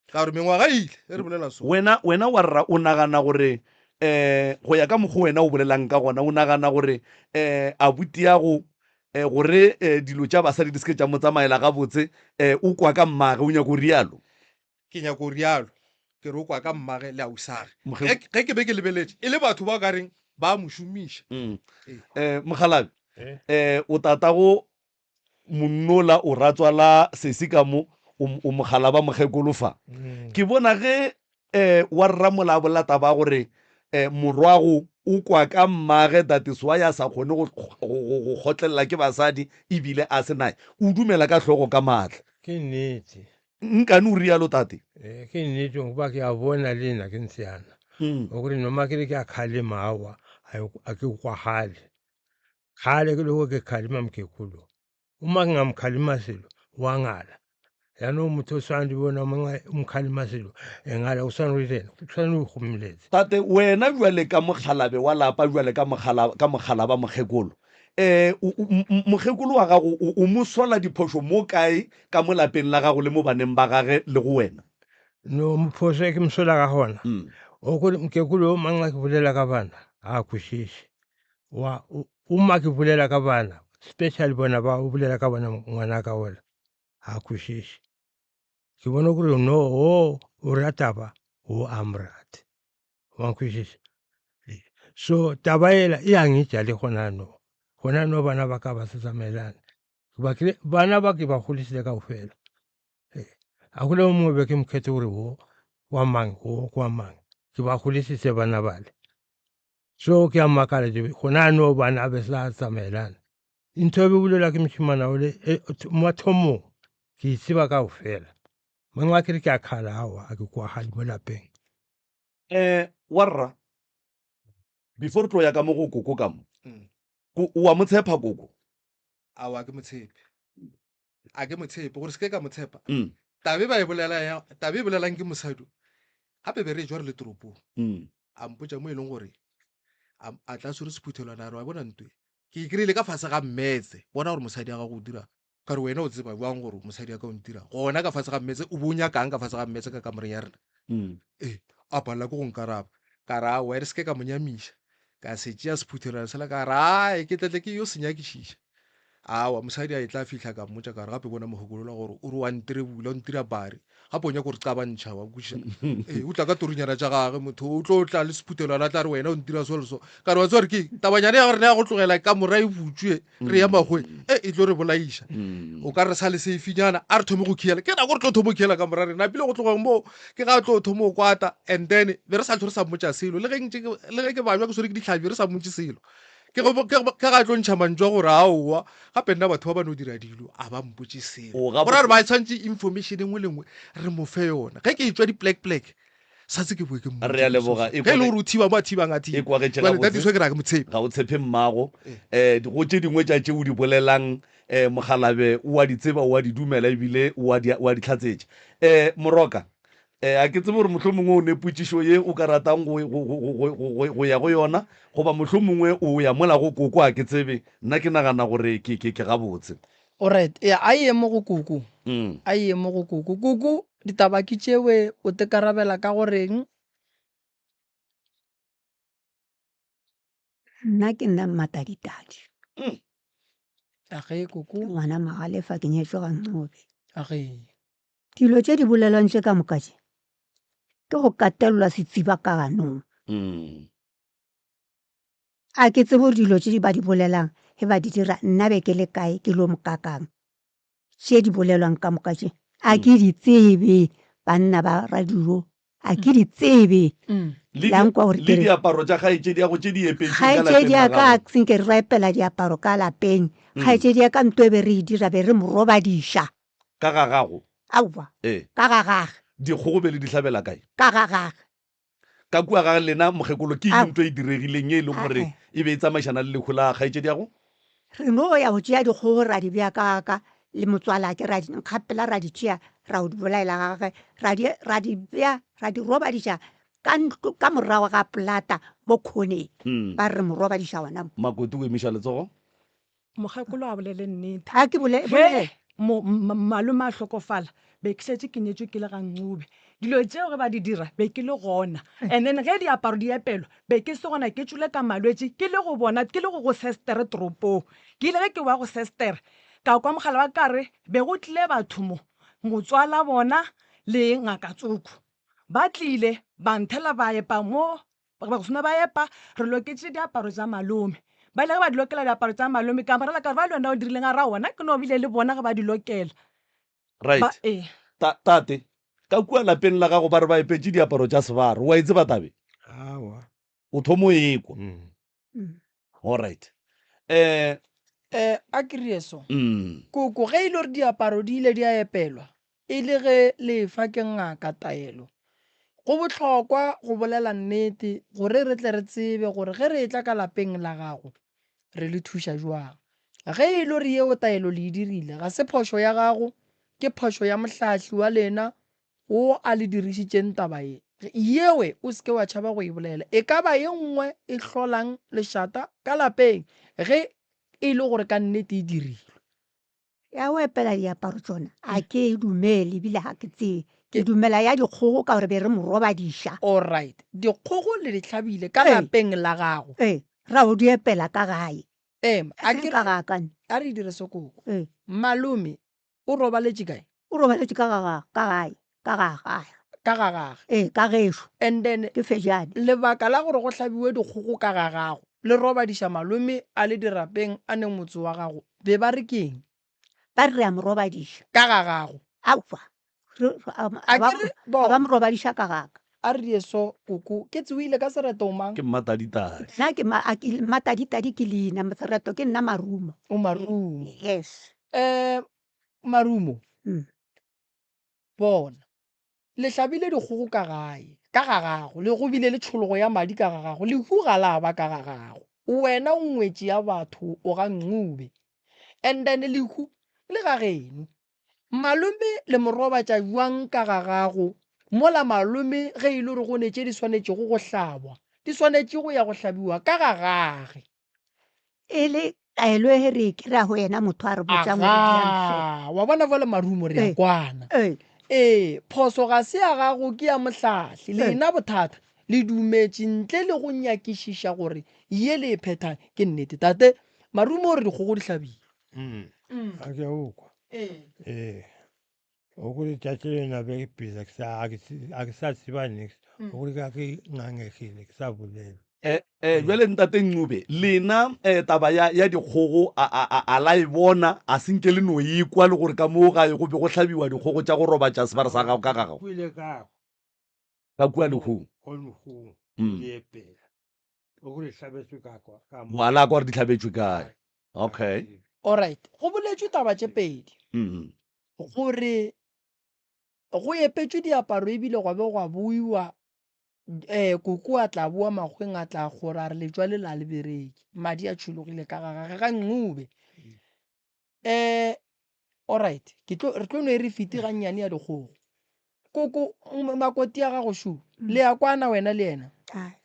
H: Ka gore mengwaga e ile e re bolela so.
D: Wena, wena wa rra o nagana gore eh go ya ka mokgwa wena o bolelang ka gona o nagana gore eh abuti ya go eh gore eh dilo tša basadi di se ke tša mo tsamaela gabotse eh o kwa ka mmage o nyako rialo?
H: Ke nyako rialo. Ke re o kwa ka mmage le ausage. Ge ge ke be ke lebeletše e le batho ba ka reng ba mo šomiša.
D: Mm. Eh mokgalabje eh o tatago monnola o ratswala sesi ka mo o mogala ba mokgekolo fa. Ke bona ge eh wa rramola a bolela taba ya gore eh morwago o kwa ka mmage that is why a sa kgone go go kgotlelela ke basadi ebile a se nae. O dumela ka hlogo ka maatla.
J: Ke nnete.
D: Nkane o rialo tate?
J: Ee, ke nnete goba ke a bona le nna ke ntseyana. O gore noma ke re ke a kgalema aowa a ke kwagale. Kgale ke loko ke kgalema mokekolo. Uma ke ngamkhalima selo wa ngala. Yaanong motho o tshwana le bona mongwe o mokgalema selo e ngala o tshwana le ena o tshwana o gomoletse.
D: Tate, wena bjale ka mokgalabe wa lapa bjale ka mokgala ka mokgalaba mokgekolo eh mokgekolo wa gago o mo sola diphošo mo kae ka mo lapeng la gago le mo baneng ba gage le go wena?
J: No phošo e ke mo sola ka gona o kore mokekolo o mang a ke bolela ka bana ga a kwešiše. Wa o ma ke bolela ka bana special bona ba o bolela ka bona ngwana ka ola ga kwešiše. Ke bona gore no o o rata ba o a mo rate. Wa nkwešiša? So taba ela e a ngitša le gona no. Gona no bana ba ka ba sa tsamaelane. Ba ke bana ba ke ba golisitse kaofela. A go le o mongwe be ke mokhethe gore wo wa mang wo kwa mang. Ke ba golisitse bana bale. So ke a makala gona no bana be sa tsamaelana. Ntho e be bolelwa ke mošemana ole mathomong ke e tseba kaofela. Mangwe a ke re ke a khala aowa a ke kwagale mo lapeng.
D: Eh, warra, before re tlo ya ka mo go koko ka mo, mm. ko, o wa mo tshepa koko?
H: Aowa, ke mo tshepe. A ke mo tshepe, gore se ke ka mo tshepa. Mm. Taba e ba e bolela ya, taba e bolelang ke mosadi o, gape be re etšwa re le toropong. A mpotša mo e leng gore a, a tla swere sephuthelwana a re wa bona ntwe ke e kry-ile ka fase ga mmetse bona gore mosadi ya gago o dira ka re wena o tseba bjang gore mosadi ya ka o ntira gona ka fase ga mmetse o bo o nyakang ka fase ga mmetse ka kamoreng ya rena ee a palela ke go nkaraba ka re aowa e re se ke ka mo nyamiša ka se tšea sephuthelwana sela ka re ae ke tletle ke yo se nyakišiša Aowa, mosadi a etla a fihla ka mmotša ka re gape bona mogokolola gore o re wa ntirebula, o ntira bare, gape o nyaka go re qabantšha, wa kwešiša? Ee, o tla ka torunyana tša gage motho, o tlo tla le sephuthelo a tla re wena o ntira so le so. Ka re wa tseba gore ke eng? Tabanyana ya rena ya go tlogela kamora e butšwe re ya makgweng, e e tlo re bolaiša. O ka re sa le safenyana, a re thome go khiela. Ke nako re tlo thoma go khiela kamora rena, pele go tloga moo ke ga a tlo thoma go kwata and then be re sa hlwe re sa mmotša selo. Le ge ntše ke, le ge ke babja ke swerwe ke dihlabi re sa mmotše selo. Ke go, ke, ke ga tlo ntšha mantšu a gore aowa, gape nna batho ba ba no dira dilo a ba mpotše selo.
D: O gabotse.
H: Go ra gore ba tshwanetse information e nngwe le nngwe re mo fe yona. Ge ke etšwa di-black black, santse ke boe ke mmotše
D: Re a leboga. E
H: Ge e le
D: kwage-
H: gore o thiba mo a thibang a thibe.
D: E kwagetše
H: Jwale that
D: gabotse.
H: is why ke re ga ke mo tshepe.
D: Ga o tshepe mmago. Eh, go tše dingwe tša tše o di bolelang, eh, mokgalabje o a di tseba, o a di dumela ebile o a di, o a di hlatsetša. Eh, Moroka, Eh, a ke tsebe gore mohlomongwe o ne potšišo ye o ka ratang go, go, go, go, go, go, go ya go yona, goba mohlomongwe o ya mola go koko, a ke tsebe. Nna ke nagana gore ke, ke, ke gabotse.
A: Alright, ya a ye mo go koko.
D: Mm.
A: A ye mo go koko. Koko, ditaba ke tšewe, o tekarabela ka go reng?
K: Nna ke nna Mmataditadi.
D: Mm.
A: A ge koko.
K: Ke ngwana Magalefa ke nyetšwe ga Ncobe.
A: A ge.
K: Dilo tše di bolelwang tše ka moka tše ke go katelelwa setsiba ka ganong.
D: Mm.
K: A ke tsebe gore dilo tše ba di bolelang ge ba di dira nna be ke le kae ke lo mokakang. Tše di bolelwang ka moka tše a ke di tsebe banna ba radio a ke di tsebe.
D: Le
K: La nkwa gore
D: le
K: ke re
D: diaparo tša kgaetšedi ya go tše di epetšweng ka lapeng
K: kgaetšedi
D: la
K: ya ka
D: gago.
K: senke re epela diaparo ka lapeng. Kgaetšedi ya ka nto e be re e dira be re mo robadiša.
D: Ka ga gago?
K: Aowa.
D: Ee.
K: Ka ga gage.
D: Dikgogo be le di hlabela kae?
K: Ka ga gage.
D: Ka kua ga lena, mokgekolo, ke eng nto e diregileng ye e leng gore
K: Ae.
D: e be e tsamaišana le lehu la kgaetšediago?
K: Re no ya go tšea dikgogo ra di bea ka ga ka le motswalake, ra di nkgapela ra di tšea ra go di bolaela ga gage, ra di, ra di bea, ra di robadiša ka ntlo, ka morago ga polata mo khoneng. Ba re re mo robadiša gona mo.
D: Makoti o emiša letsogo.
I: Mokgekolo a bolele nnete.
K: A ke bole,
I: Ge
K: bolele.
I: mo, m, malome a hlokofala, be ke šetše ke nyetšwe ke le ga Ncube. Dilo tšeo ge ba di dira, be ke le gona. And then ge diaparo di epelwa, be ke se gona, ke tšwele ka malwetši, ke le go bona, ke le go go sestere toropong. Ke ile ge ke boa go sestere, ka kwa mogala wa ka re be go tlile batho mo, motswala bona le ngaka tsoko. Ba tlile, ba nthela ba epa mo Ba go swana ba epa, re loketše diaparo tša malome. Ba ile ge ba di lokela diaparo tša malome, ka morela ka re, ba le wena o dirileng? A re, aowa, nna ke no bile le bona ge ba di lokela.
D: Right.
I: Ba, ee.
D: Ta, tate, ka kua lapeng la gago ba re ba epetše diaparo tša sebaro. O a e tseba tabe?
J: Aowa.
D: O thomo e kwa.
J: Mm.
D: All right. Eh,
A: Eh, a ke re so.
D: mm.
A: Koko, ge e le gore diaparo di ile di a epelwa, e le ge le efa ke ngaka taelo, go bohlokwa go bolela nnete gore re tle re tsebe gore ge re etla ka lapeng la gago re le thuša bjang. Ge e le gore yeo taelo le e dirile, ga se phošo ya gago, ke phošo ya mohlahli wa lena wo a le dirišitšeng taba ye. Yewe o se ke wa tšhaba go e bolela. E ka ba ye nngwe e hlolang lešata ka lapeng ge e le gore ka nnete e dirilwe.
K: Ya go epela diaparo tšona a ke e dumele ebile ga ke tsebe. Ke dumela ya dikgogo ka gore be re mo robadiša.
A: Alright. Dikgogo le di hlabile ka
K: Ee.
A: lapeng la gago.
K: Ee, ra go di epela ka gae.
A: Ema, a ke
K: Ka ga ka ne.
A: A re dire sokoko.
K: Ee.
A: Malome O robaletše kae?
K: O robaletše ka ga ga, ka gae, ka ga gage.
A: Ka ga gage.
K: Ee, ka gešo.
A: And then.
K: Ke Fejane.
A: Lebaka la gore go hlabiwe dikgogo ka ga gago, le robadiša malome a le dirapeng a neng motse wa gago, be ba re ke eng?
K: Ba re re a mo robadiša.
A: Ka ga gago.
K: Aowa. Re, re, a,
A: A
K: ba,
A: ke re,
K: ba
A: bona.
K: mo robadiša ka ga ka.
A: A re die so, koko, ke tse o ile ka sereto o mang?
D: Ke Mmataditadi.
K: Nna ke ma, a ke, Mmataditadi ke leina, sereto ke nna Marumo.
A: O Marumo.
K: Yes.
A: Um Marumo,
K: Mm.
A: bona, le hlabile dikgogo ka gae, ka ga gago, le go bile le tšhologo ya madi ka ga gago, lehu ga la ba ka ga gago. Wena o ngwetši ya batho, o ga Ncube. And then lehu le ga geno. Malome le mo robatša bjang ka ga gago mola malome ge e le gore go ne tše di swanetšego go hlabwa, di swanetše go ya go hlabiwa ka ga gage?
K: E le taelo e re e kry-a go yena motho a re botšang gore dirang so.
A: Agaa, wa bona bjale Marumo re a
K: Ee.
A: kwana.
K: Ee.
A: Ee, phoso ga se ya gago ke ya mohlahli.
K: Ee.
A: Lena bothata le dumetše ntle le go nyakišiša gore ye le e phethang ke nnete. Tate, Marumo o re dikgogo di hlabile.
J: Mm. A ke a o kwa.
A: Ee.
J: Ee. O kore tšatši le na be ke pela ke sa a ke se- a ke sa tseba nix.
A: Mm.
J: O kore ka ke ngangegile ke sa bolela.
D: Eh, eh, bjale ntate Ncube, lena eh, taba ya, ya dikgogo a, a, a, a la e bona a se nke le no e kwa le gore ka moo gae go be go hlabiwa dikgogo tša go robatša sebare sa gago ka ga gago
J: Go ile ka
D: ka kua lehung?
J: go lehung
D: Mm.
J: le epela. O kore hlabetswe ka kwa ka mo.
D: Wa la kwa gore di hlabetšwe kae? Okay.
A: Alright, go boletšwe taba tše pedi.
D: Mm.
A: Gore go epetšwe diaparo ebile gwa be gwa buiwa um koko a tla boa makgweng a tla kgora a re letšwa le la le bereke. Madi a tšhologile ka ga gage ga Ncube. Um alright, ke tlo re tlo no e re fiti gannyane ya dikgogo. Koko makoti ya gago shu, le ya kwana wena le yena?
K: Ai.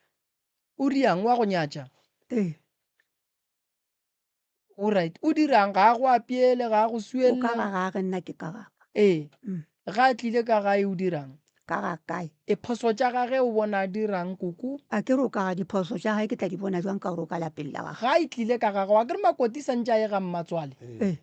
A: O riang wa go nyatša?
K: Ee.
A: Alright, o dirang ga a go apeele ga a go
K: O ka
A: suelle?
K: ga gage nna ke ka gaka.
A: Ee.
K: Mm.
A: Ga a tlile ka gae o dirang?
K: Ka ga kae?
A: E phoso tša gage o bona a dirang koko?
K: A ke re o ka ga diphoso tša gae ke tla di bona bjang ka gore o ka lapeng la gagwe?
A: Ga e tlile ka gagwe, a ke re makoti santše a ye ga mmatswale.
K: Ee.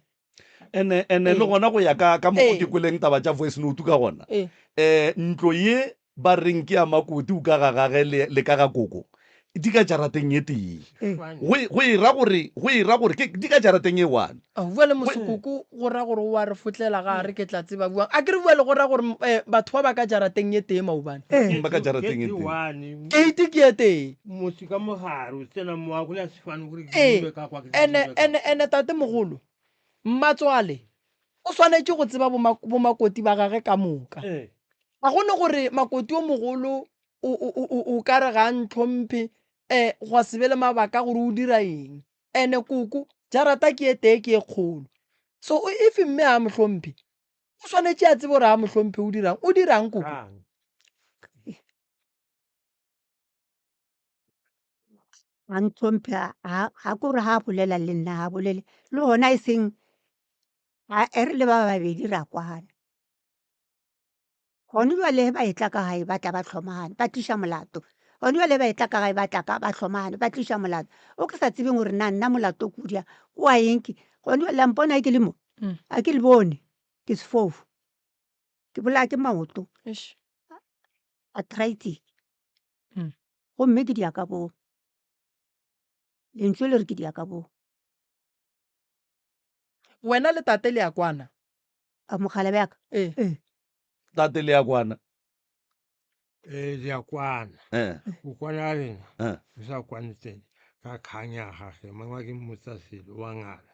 D: Ene ene le
A: Ee.
D: gona go ya ka ka mokgo ke
A: Ee.
D: kweleng taba tša voice note ka gona.
A: Ee.
D: Eh ntlo ye ba reng ke ya makoti o ka ga gage le le ka ga koko di ka jarateng e tee.
K: Ee.
D: Go e- go e ra gore go e ra gore ke di ka jarateng e one.
A: A bua le mosokoko go ra gore o a re fotlela ga a re ke tla tseba buang. A ke re bua le go ra gore eh, batho ba ba ka jarateng e tee maobane.
K: Ee.
D: Ba ka jarateng e tee.
J: one.
A: Keiti ke e tee.
J: Motse ka mogare o tsena mo wa go la sefane gore ke
A: Ee.
J: dule ka kwa ke
A: Ene
J: dule ka
A: ene ene tate mogolo. Mmatswale o swanetše go tseba bomakoti ba gage ka moka.
J: Ee.
A: Ga go ne gore makoti o mogolo o, o, o, o, o ka re ga a ntlhomphe um gwa se be le mabaka gore o dira eng. Ene koko jarata ke e tee ke e kgolo. So if mme a mo hlomphe, o swanetše a tsebe gore a mo hlomphe o dirang. O dirang koko?
J: Kang.
K: Ga ntlhomphe ga ke gore ga a bolela le nna ga bolele le gona e seng e re le ba babedi ra kwana. Gone jwale ba etla ka gae ba tla ba hlomagana ba tliša molato, gone jwale ba etla ka gae ba tla ka ba hlomagana ba tliša molato o ke sa tsebeng gore na nna molato ke o diang ke wa eng ke gone jwale la mpona ke le mo ga ke le bone ke sefofu ke bolaya ke maoto arthritis. Gomme ke dia ka boo. Lentšu le re ke dia ka boo.
A: Wena le tate le a kwana?
K: A mogala bjaka?
A: Ee.
K: Ee.
D: Tate le a kwana?
J: Ee, le a kwana.
D: Eh.
J: Go kwana ga rena,
D: Eh.
J: re sa kwane tsene ka kgang ya gage, mangwe ke mmotsa selo, wa ngala.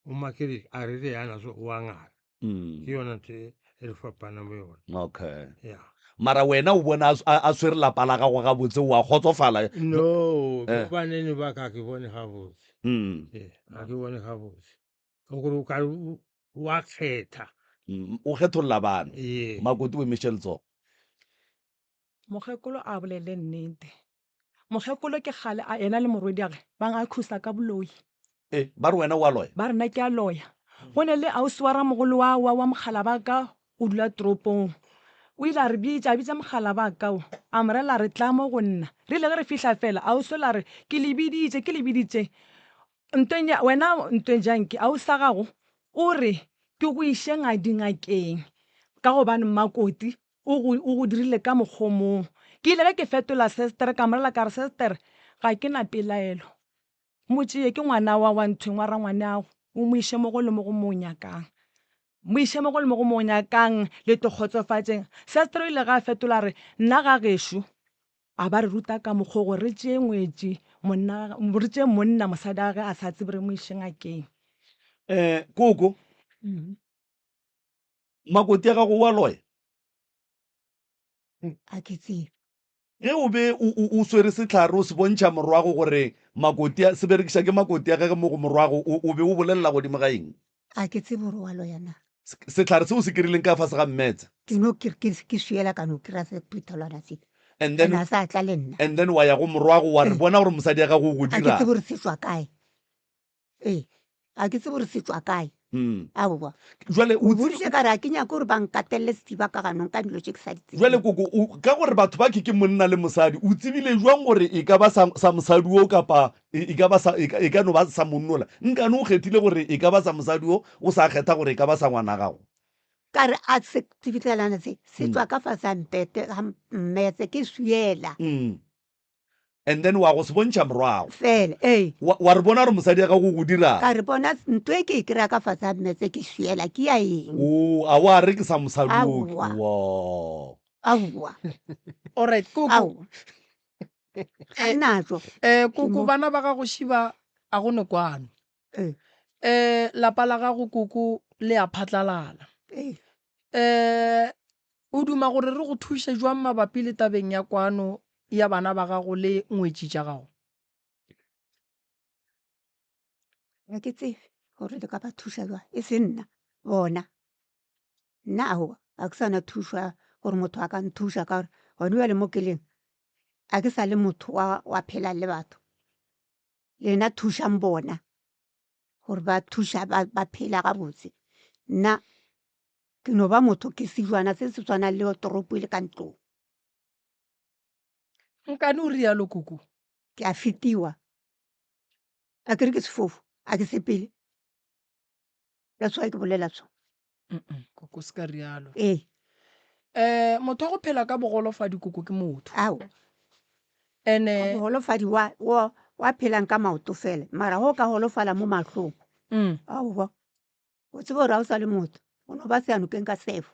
J: O makere a re re yana so wa ngala.
D: Mm.
J: Ke yona ntho e e re fapana mo yona.
D: Okay.
J: Yeah.
D: Mara wena o bona a swere lapa la gago gabotse o a kgotsofala?
J: No,
D: Eh.
J: bo banene ba ka ke bone gabotse.
D: Mm.
J: Ee, ga ke bone gabotse. O gore o ka re o a kgetha.
D: O kgetholla bana.
J: Ee.
D: Makoti o emiše letsogo.
I: Mokgekolo a bolele nnete. Mokgekolo ke kgale a ena le morwediage ba ngakhusa ka boloi.
D: E, ba re wena o a loya?
I: Ba re nna ke a loya. Go ne le ausi wa ramogolo wa, wa, wa mogala ba ka o dula toropong. O ile a re bitša, a bitša mogala ba ka o, a mo rela a re tla mo go nna. Re ile ge re fihla fela, ausi ola a re, ke le biditše, ke le biditše. Ntweng ya, wena Ntweng Janki, ausi wa gago o re ke go iše ngadingakeng ka gobane mmakoti o go, o go dirile ka mokgwa o mong. Ke ile ge ke fetola sestere, ka mo rela ka re, Sestere, ga ke na pelaelo. Mo tšee, ke ngwana wa, wa nthweng, wa rangwaneago, o mo iše mo go le mo go mo o nyakang. Mo iše mo go le mo go mo o nyakang, le tlo kgotsofatšeng. Sestere o ile ge a fetola a re, Nna ga gešo, a ba re ruta ka mokgwa gore re tšee ngwetši, monna, re tšee monna mosadi wa gage a sa tsebe re mo iše ngakeng.
D: Eh, koko, Makoti ya gago o a loya?
K: A ke tsebe.
D: Ge o be o, o, o swere sehlare o se bontšha morwago gore makoti a, se berekiša ke makoti a gage mo go morwago, o, o be o bolelela godimo ga eng?
K: A ke tsebe gore o a loya na.
D: Sehlare seo se kerileng ka fase ga mmetse.
K: Ke no ke ke ke swiela ka no kry-a sephuthelwana se.
D: And then
K: And a sa tla le nna.
D: And then wa ya go morwago wa re bona gore mosadi ya gago o go
K: A ke
D: dira.
K: tsebe gore se tšwa kae. Ee, a ke tsebe gore se tšwa kae. Aowa.
D: Jwale
K: o boditše ka re a ke nyake gore ba nkatelele setiba ka ganong ka dilo tše ke sa di tsebeng.
D: Jwale koko, o, ka gore batho ba ke ke monna le mosadi, o tsebile jwang gore e ka ba sa, sa mosadi wo kapa e, e ka ba sa, e ka, e ka no ba sa monnola? Nkane o kgethile gore e ka ba sa mosadi wo, o sa kgetha gore e ka ba sa ngwana gago?
K: Ka re a se tsibitlelana se, se tšwa ka fase ga mpete, ga mmetse, ke swiela.
D: And then wa go se bontšha morwago.
K: Fela, ee.
D: Wa, wa re bona gore mosadi ya gago o go dirang.
K: Ka re bona ntho e ke e kry-a ka fase ga mmetse ke swiela, ke ya eng?
D: Oo, a wa re ke sa mosadi o.
K: Aowa.
D: Wa.
K: Aowa.
A: Alright, koko.
K: Aowa. Ga natšo.
A: Eh, koko, bana ba gago šiba a go ne kwano.
K: Ee.
A: Eh, lapa la gago koko le a phatlalala.
K: Ee.
A: Eh, o duma gore re go thuše jwang mabapi le tabeng ya kwano ya bana ba gago le ngwetši tša gago?
K: Ga ke tsebe gore le ka ba thuša jwang, e se nna, bona. Nna aowa, ga ke sa na thušo ya gore motho a ka nthuša ka gore gone bjale mo ke leng ga ke sa le motho wa, wa phelang le batho. Lena thušang bona gore ba thuša ba, ba phela gabotse. Nna ke no ba motho ke sejwana se se tshwanang le toropo e le ka ntlong.
A: Nkane o rialo koko?
K: Ke a fetiwa. A ke re ke sefofu, a ke sepele. That's why ke bolela so.
A: Mm-mm, koko se ka rialo.
K: Ee.
A: Eh, motho wa go phela ka bogolofadi koko ke motho.
K: Ao.
A: Ene
K: Bogolofadi wa, wa, wa phelang ka maoto fela, mara go ka golofala mo mahlong. Aowa. O tsebe gore ga o sa le motho, o no ba seyanokeng ka sefo.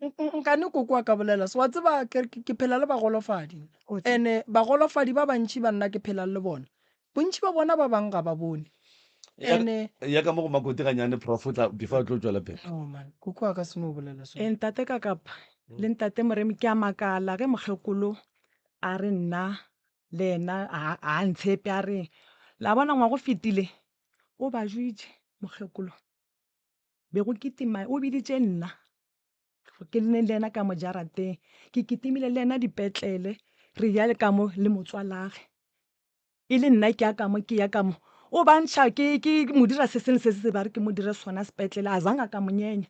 A: Nkane koko a ka bolela se, wa tseba ke, ke phela le bagolofadi. Ene bagolofadi ba bantši ba nna ke phelang le bona, bontši ba bona ba bang ga ba bone. Ene
D: Ya ka mo go Makoti ganyane prof o tla before a tlo tšwela pele.
A: No man, koko a ka se no bolela so.
I: Ee ntate Kakapa le ntate Moremi ke a makala ge mokgekolo a re nna le yena a a ntshepe a re la bona ngwaga o fetile o ba jwitše mokgekolo. Be go kitima, o biditše nna ke le le yena ka mo jarateng, ke kitimile le yena dipetlele re ya ka mo le motswalage. E le nna ke ya ka mo ke ya ka mo, o ba ntšha ke ke mo dira se sengwe se se ba re ke mo dire sona sepetlele a zanga ka mo nyenya.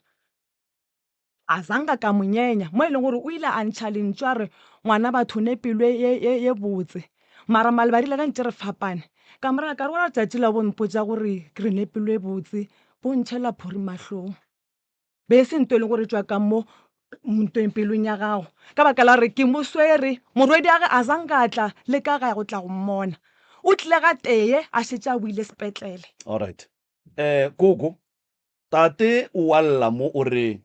I: A zanga ka mo nyenya mo e leng gore o ile a ntšha lentšu a re ngwana batho ne pelo ye ye ye botse. Mara maleba rile ge ntše re fapane ka mo raya ka re wena tšatši la bo mpotša gore re ne pelo e botse bo ntšhela phori mahlong. Be e se nto e leng gore e tšwa ka mo ntweng pelong ya gago ka baka la gore ke mo swere morwediage a zanga a tla le ka gae go tla go mmona. O tlile gatee a šetše a boile sepetlele.
D: Alright. Eh koko Tate o a lla mo o re,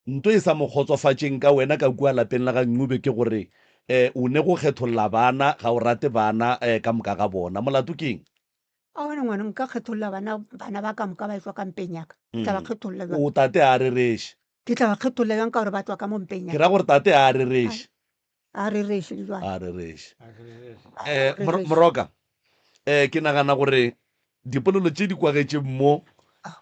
D: Nto e sa mo kgotsofatšeng ka wena ka kua lapeng la ga Ncube ke gore o ne go kgetholla bana, ga o rate bana ka moka ga bona. Molato ke eng?
K: A wena ngwana, nka kgetholla bana, bana ba ka moka ba etšwa ka mpeng ya ka? Ke tla ba kgetholla bjang?
D: O tate a rereše.
K: Ke tla ba kgetholla bjang ka gore ba tšwa ka mo mpeng ya
D: Ke ra gore tate a rereše.
K: A rereše le jwang?
D: A rereše. Eh, Moroka, eh, ke nagana gore dipolelo tše di kwagetšeng mo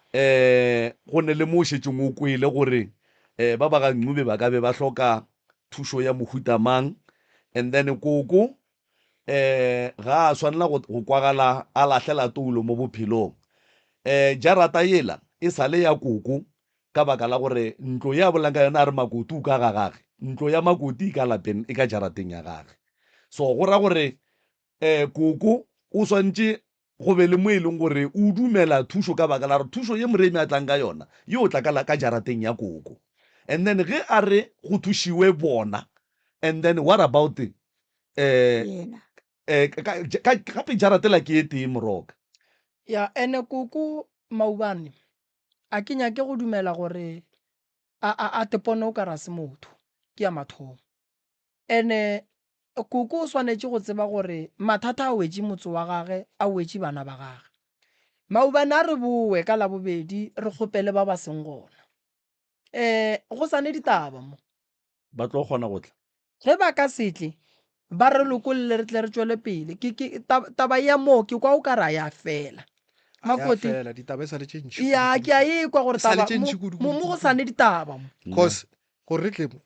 D: eh, go ne le mo o šetšeng o kwele gore eh, ba ba ga Ncube ba ka be ba hloka thušo ya mohuta mang and then koko eh, ga a swanela go, go kwagala a lahlela toulo mo bophelong. Eh, jarata yela e sa le ya koko ka baka la gore ntlo ye a bolelang ka yona a re Makoti o ka ga gage, ntlo ya Makoti e ka lapeng, e ka jarateng ya gage. So go ra gore um koko o swantše go be le mo e leng gore o dumela thušo ka baka la gore thušo ye Moremi a tlang ka yona yo tla ka, ka jarateng ya koko. And then ge a re go thušiwe bona, and then what about um
K: Yena.
D: eh, ka, ka, gape jaratela ke e tee Moroka.
A: Ya, ene koko maubane A ke nyake go dumela gore a, a, a tepone o ka re a se motho. Ke ya mathomo. Ene koko o swanetše go tseba gore mathata a wetše motse wa gage, a wetše bana ba gage. Maubane a re bowe ka Labobedi re kgopele ba ba seng gona. Um go sa ne ditaba mo.
D: Ba tlo kgona go tla.
A: Ge ba ka se tle, ba re lokolle re tle re tšwele pele. Ke, ke, taba ya moo ke kwa o ka re a ya fela. Makoti.
H: Fela ditaba e sa le tše ntši.
A: Ya ke a ekwa gore
H: E sa le
A: taba
H: tše ntši
A: mo
H: kudu,
A: mo
H: kudu,
A: mo go
H: kudu.
A: sane ditaba mo.
H: Cause gore re tle mo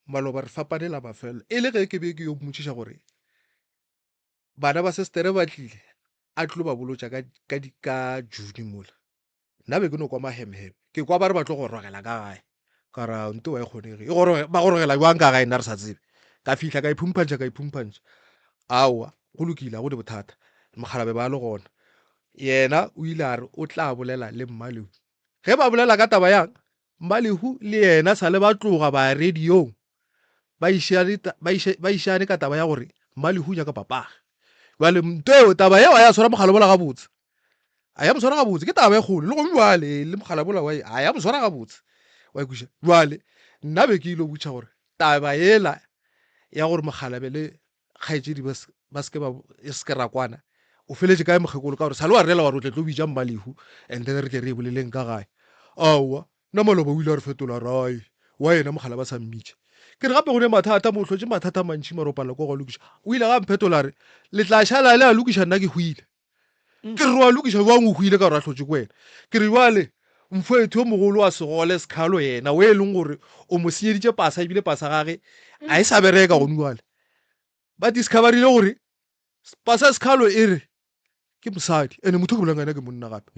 H: maloba re fapane la mafelo e le ge ke be ke yo mmotšiša gore bana ba sestere ba tlile a tlo ba bolotša ka ka di ka June mola nna be ke no kwa mahemheme ke kwa ba re ba tlo gorogela ka gae ka ra nto wa e kgonege e goroge ba gorogela jwang ka gae nna re sa tsebe ka fihla ka iphumphantšha ka iphumphantšha aowa go lokile ga go ne bothata mokgalabe ba le gona yena o ile a re o tla bolela le mmalehu ge ba bolela ka taba yang Mmalehu le yena sa le ba tloga ba ya radiong ba išane ba iše ba išane ka taba ya gore Mmalehu o nyaka papage. Bjale nto eo taba eo a ya tshwara mogala bola gabotse. A ya mo tshwara gabotse ke taba e kgolo le gone bjale le mogala bola wa a ya mo tshwara gabotse. Wa ikweša. Bjale nna be ke ile botša gore taba yela ya gore mokgalabe le kgaetšedi ba ba seke ba e seke ra kwana o feletše kae mokgekolo ka gore sa le wa rela wa re o tle tlo bitša mmalehu and then re tle re e boleleng ka gae aowa nna maloba o ile a re fetola rae wa yena mogala ba sa mmitše ke re gape go ne mathata mo hlotše mathata a mantši mara o palela ko go a lokiša o ile ga mphetola re le tla šala le a lokiša nna ke hwile ke re wa lokiša jwang o hwile ka gore a hlotše ke wena ke re jwale mfoetho yo mogolo wa segole sekhalo yena o e leng gore o mo senyeditše pasa ebile pasa gage a e sa bereka gone jwale ba discoverile gore pasa sekhalo e re ke mosadi ene motho ke bolang ka yena ke monna gape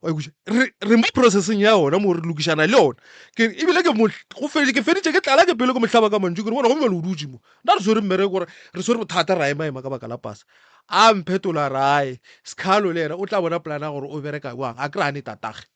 H: wa ikweša re re mo processing ya ona mo re lokišana le yona ke ebile ke mo go feditše ke feditše ke tlala ke pele ke mo hlaba ka mantšu ke re bona go bjale o dutše mo nna re swere mmereko gore re swere bothata ra ema ema ka baka la pasa a mphetola rae sekhalo le yena o tla bona polana gore o bereka jwang a kry ane tatage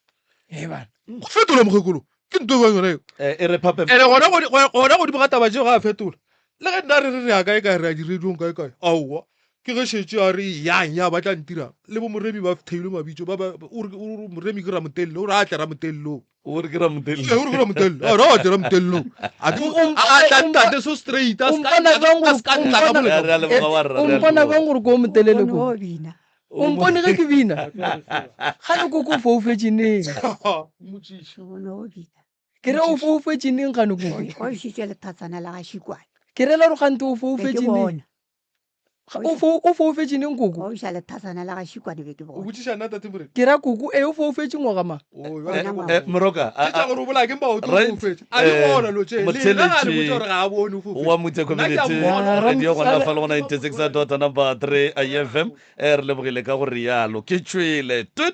H: go fetola mokgekolo ke nto jwang yona eo
D: Eh, e re phape
H: ene gona gona godimo ga taba tšeo ga a fetola le ge nna re re re ya kae kae re ya dirediong kae kae aowa ke ge šetše a re yang ya ba tla ntirang le bo moremi ba theilwe mabitso ba ba o re o re moremi ke ramotelele o re a tle ramotelele
D: o re ke ramotelele
H: o re ke ramotelele a re a tle ramotelele a ke a tla ntate so straight a ska a ska ntla ka
D: Re a
H: moleka
D: leboga wa rra,
A: o
D: re a
A: mpona
D: leboga.
A: bjang gore ko o motelele
K: Bone
A: ko
K: o bina.
A: o mpone ge ke bina gane koko o foufetše neng
H: Motšiši.
K: Bone o bina.
A: ke re o foufetše neng gane koko
K: O išitše lethatsana la ga Šikwane.
A: ke rela gore gante o
K: Be ke
A: foufetše neng
K: bona.
A: O fo o foufetše neng koko?
K: O iša lethasana la ga Šikwane be ke
H: O
K: bona.
H: botšiša nna tate Morena?
A: Ke ra koko e o foufetše ngwaga mang?
H: O
D: Eh, eh, Moroka, a-
H: Ke tša
D: a-
H: gore o bolaya ke maoto o
D: right,
H: foufetše. A di
D: eh,
H: bona lo tše. Le nna ga le botša gore ga a bone o foufetše.
D: wa Mutse
H: Nna ke a
D: Community
H: mmona.
D: Radio gona fa le go 96 dot number 3 FM eh, re lebogile ka go rialo ke tšwele 20.